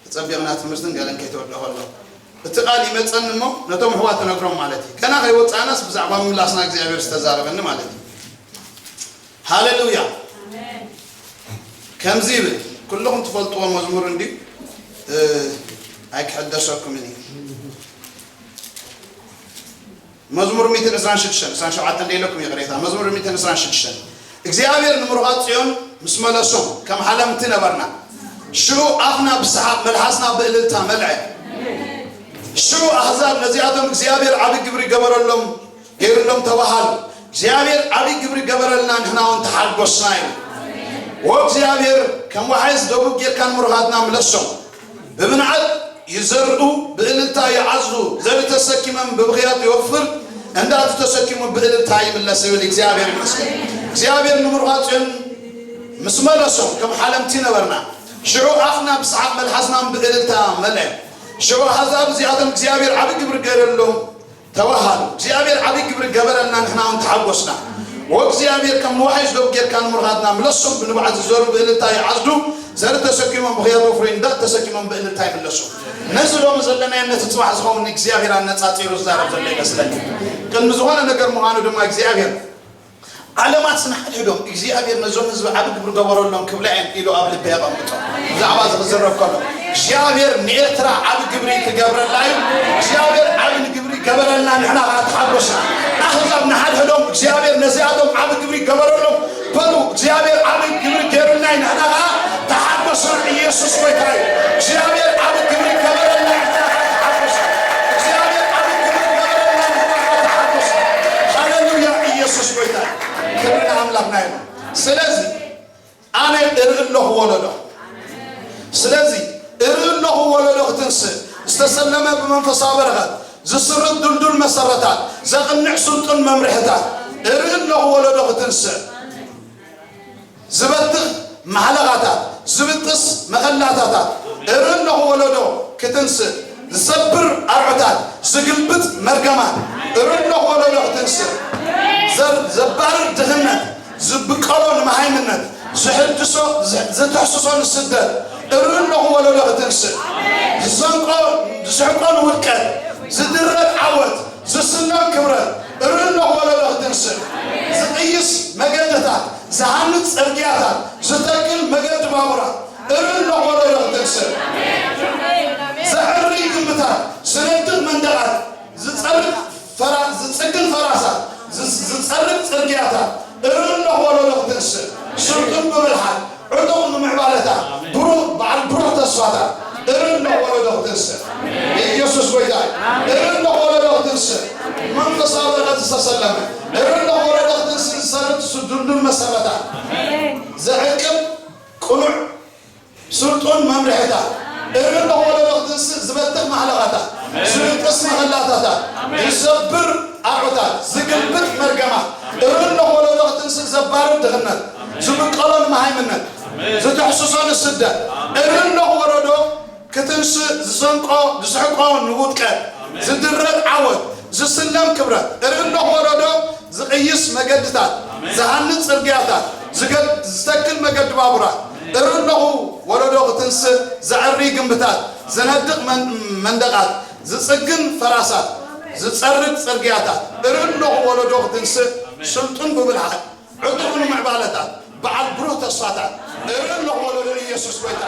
ተጸቢቕና ትምህርትን ገለን ከይተወድኦ ከሎ እቲ ቃል ይመጸኒ እሞ ነቶም ኣሕዋት እነግሮም ማለት እዩ። ገና ከይወጻእናስ ብዛዕባ ምምላስና እግዚኣብሔር ዝተዛረበኒ ማለት እዩ። ሃሌሉያ። ከምዚ ይብል፣ ኩልኹም ትፈልጥዎ መዝሙር እንድዩ፣ እ፣ ኣይክሕደሰኩምን እዩ። መዝሙር ሚእትን ዕስራን ሽዱሽተን፣ ዕስራን ሸውዓተን ደይለኩም ይቕሬታ። መዝሙር ሚእትን ዕስራን ሽዱሽተን፣ እግዚኣብሔር ንምሩቓት ጽዮን ምስ መለሶም ከም ሓለምቲ ነበርና። ሽዑ ኣፍና ብሰሓቕ መልሓስና ብእልልታ መልዐ። ሽዑ ኣህዛብ ነዚኣቶም እግዚኣብሔር ዓቢ ግብሪ ገበረሎም፣ ገይሩሎም ተባሃሉ። እግዚኣብሔር ዓቢ ግብሪ ገበረልና፣ ንሕና እውን ተሓጎስና ኢሉ። ወእግዚኣብሔር ከም ወሓይዝ ደቡብ ጌርካ ንምሩኻትና ምለሶም። ብምንዓድ ይዘርኡ፣ ብእልልታ ይዓዙ፣ ዘርኢ ተሰኪሞም ብብኽያት ይወፍር፣ እንዳቱ ተሰኪሙ ብእልልታ ይምለስ ይብል። እግዚኣብሔር ይመስገን። እግዚኣብሔር ንምሩኻት ጽዮን ምስ መለሶም ከም ሓለምቲ ነበርና። ሽዑ ኣፍና ብሰሓቕ መልሓስና ብእልልታ መልአ። ሽዑ ኣሕዛብ እዚኣቶም እግዚኣብሔር ዓቢ ግብሪ ገይረሎም ተባሃሉ። እግዚኣብሔር ዓቢ ግብሪ ገበረልና፣ ንሕና እውን ተሓጎስና። ወእግዚኣብሔር ከም ንዋይ ዝደብ ጌርካ ንምሩኻትና ምለሶም። ብንብዓት ዝዘሩ ብእልልታ ይዓዝዱ፣ ዘርኢ ተሰኪሞም ብኽያት ወፍሪ፣ እንዳት ተሰኪሞም ብእልልታ ይምለሱ። ነዚ ሎሚ ዘለናዮ ነቲ ጽባሕ ዝኸውን እግዚኣብሔር ኣነጻጺሩ ዝዛረብ ዘሎ ይመስለኒ። ቅድሚ ዝኾነ ነገር ምዃኑ ድማ እግዚኣብሔር ዓለማት ንሓድሕዶም እግዚኣብሔር ነዞም ህዝቢ ዓቢ ግብሪ ገበረሎም ክብላ እየን ኢሉ ኣብ ልቢ የቐምጦ። ብዛዕባ እዚ ክዝረብ ከሎ እግዚኣብሔር ንኤርትራ ዓቢ ግብሪ ክገብረላ እዩ። እግዚኣብሔር ዓቢ ግብሪ ገበረልና፣ ንሕና ከዓ ተሓጎስና። ኣህዛብ ንሓድሕዶም እግዚኣብሔር ነዚኣቶም ዓቢ ግብሪ ገበረሎም በሉ። እግዚኣብሔር ዓቢ ግብሪ ገይሩልና እዩ፣ ንሕና ከዓ ተሓጎስና። ኢየሱስ ጎይታ እዩ። እግዚኣብሔር ዓቢ ግብሪ ገበረልና፣ ንሕና ከዓ ተሓጎስና። እግዚኣብሔር ዓቢ ግብሪ ገበረልና፣ ንሕና ከዓ ተሓጎስና። ሃሌሉያ፣ ኢየሱስ ጎይታ እዩ። ክብሪ ንኣምላኽና ይኹን። ስለዚ ኣነ እርኢ ኣለኹ ወለዶ። ስለዚ እርኢ ኣለኹ ወለዶ ክትንስእ፣ ዝተሰለመ ብመንፈሳዊ በረኸት፣ ዝስርት ድልዱል መሰረታት፣ ዘቕንዕ ስልጡን መምርሕታት። እርኢ ኣለኹ ወለዶ ክትንስእ፣ ዝበትኽ ማሕለቓታት፣ ዝብጥስ መኸላታታት። እርኢ ኣለኹ ወለዶ ክትንስእ፣ ዝሰብር ኣርዑታት፣ ዝግልብጥ መርገማት። እርኢ ኣለኹ ወለዶ ክትንስእ፣ ዘር-፣ ዘባርር ድኽነት፣ ዝብቀሎ ንመሃይምነት፣ ዝሕድሶ፣ ዝ-፣ ዝትሕስሶ ንስደት። እርኢ ኣለኹ ወለዶ ክትንስእ፣ ዝሰንቆ፣ ዝስሕቆ ንውድቀት፣ ዝድረብ ዓወት፣ ዝስነም ክብረት። እርኢ ኣለኹ ወለዶ ክትንስእ፣ ዝቕይስ መገድታት፣ ዝሃንጽ ጽርግያታት፣ ዝተክል መገዲ ባቡራት። እርኢ ኣለኹ ወለዶ ክትንስእ፣ ዘዕሪ ግንብታት፣ ዝነድቕ መንደቓት፣ ዝጸርግ ፈራ-፣ ዝጽግን ፈራሳት፣ ዝ-፣ ዝጸርግ ጽርግያታት። እርኢ ኣለኹ ወለዶ ክትንስእ፣ ስልጡን ብብልሓት፣ ዕጡቕ ንምዕባለታ፣ ብሩህ፣ በዓል ብሩህ ተስፋታት። እርኢ ኣለኹ ወለዶ ክትንስእ፣ ኢየሱስ ጎይታ እዩ። እርኢ ኣለኹ ወለዶ ክትንስእ፣ መንፈሳዊ በረኸት ዝተሰለመ። እርኢ ኣለኹ ወለዶ ክትንስእ፣ ዝሰርት ድልዱል መሰረታት፣ ዘዕቅብ ቅኑዕ ስልጡን መምርሕታት። እርኢ ኣለኹ ወለዶ ክትንስእ፣ ዝበትኽ ማሕለቓታት፣ ዝብጥስ መኸላታታት፣ ዝሰብር ኣርዑታት፣ ዝግልብጥ መርገማት። እርኢ ኣለኹ ወለዶ ክትንስእ፣ ዘባርር ድኽነት፣ ዝብቀሎ ንመሃይምነት፣ ዝትሕስሶ ንስደት። እርኢ ኣለኹ ወለዶ ክትንስእ፣ ዝሰንቆ ዝስሕቆ ንውድቀት፣ ዝድረር ዓወት፣ ዝስለም ክብረት። እርኢ ኣለኹ ወለዶ ዝቕይስ መገድታት፣ ዝሃንጽ ጽርግያታት፣ ዝገድ-፣ ዝተክል መገዲ ባቡራት። እርኢ ኣለኹ ወለዶ ክትንስእ፣ ዘዕሪ ግንብታት፣ ዘነድቕ መን-፣ መንደቓት፣ ዝጽግን ፈራሳት፣ ዝጸርግ ጽርግያታት። እርኢ ኣለኹ ወለዶ ክትንስእ፣ ስልጡን ብብልሓት፣ ዕጡቕ ንምዕባለታት፣ በዓል ብሩህ ተስፋታት። እርኢ ኣለኹ ወለዶ ኢየሱስ ጎይታ።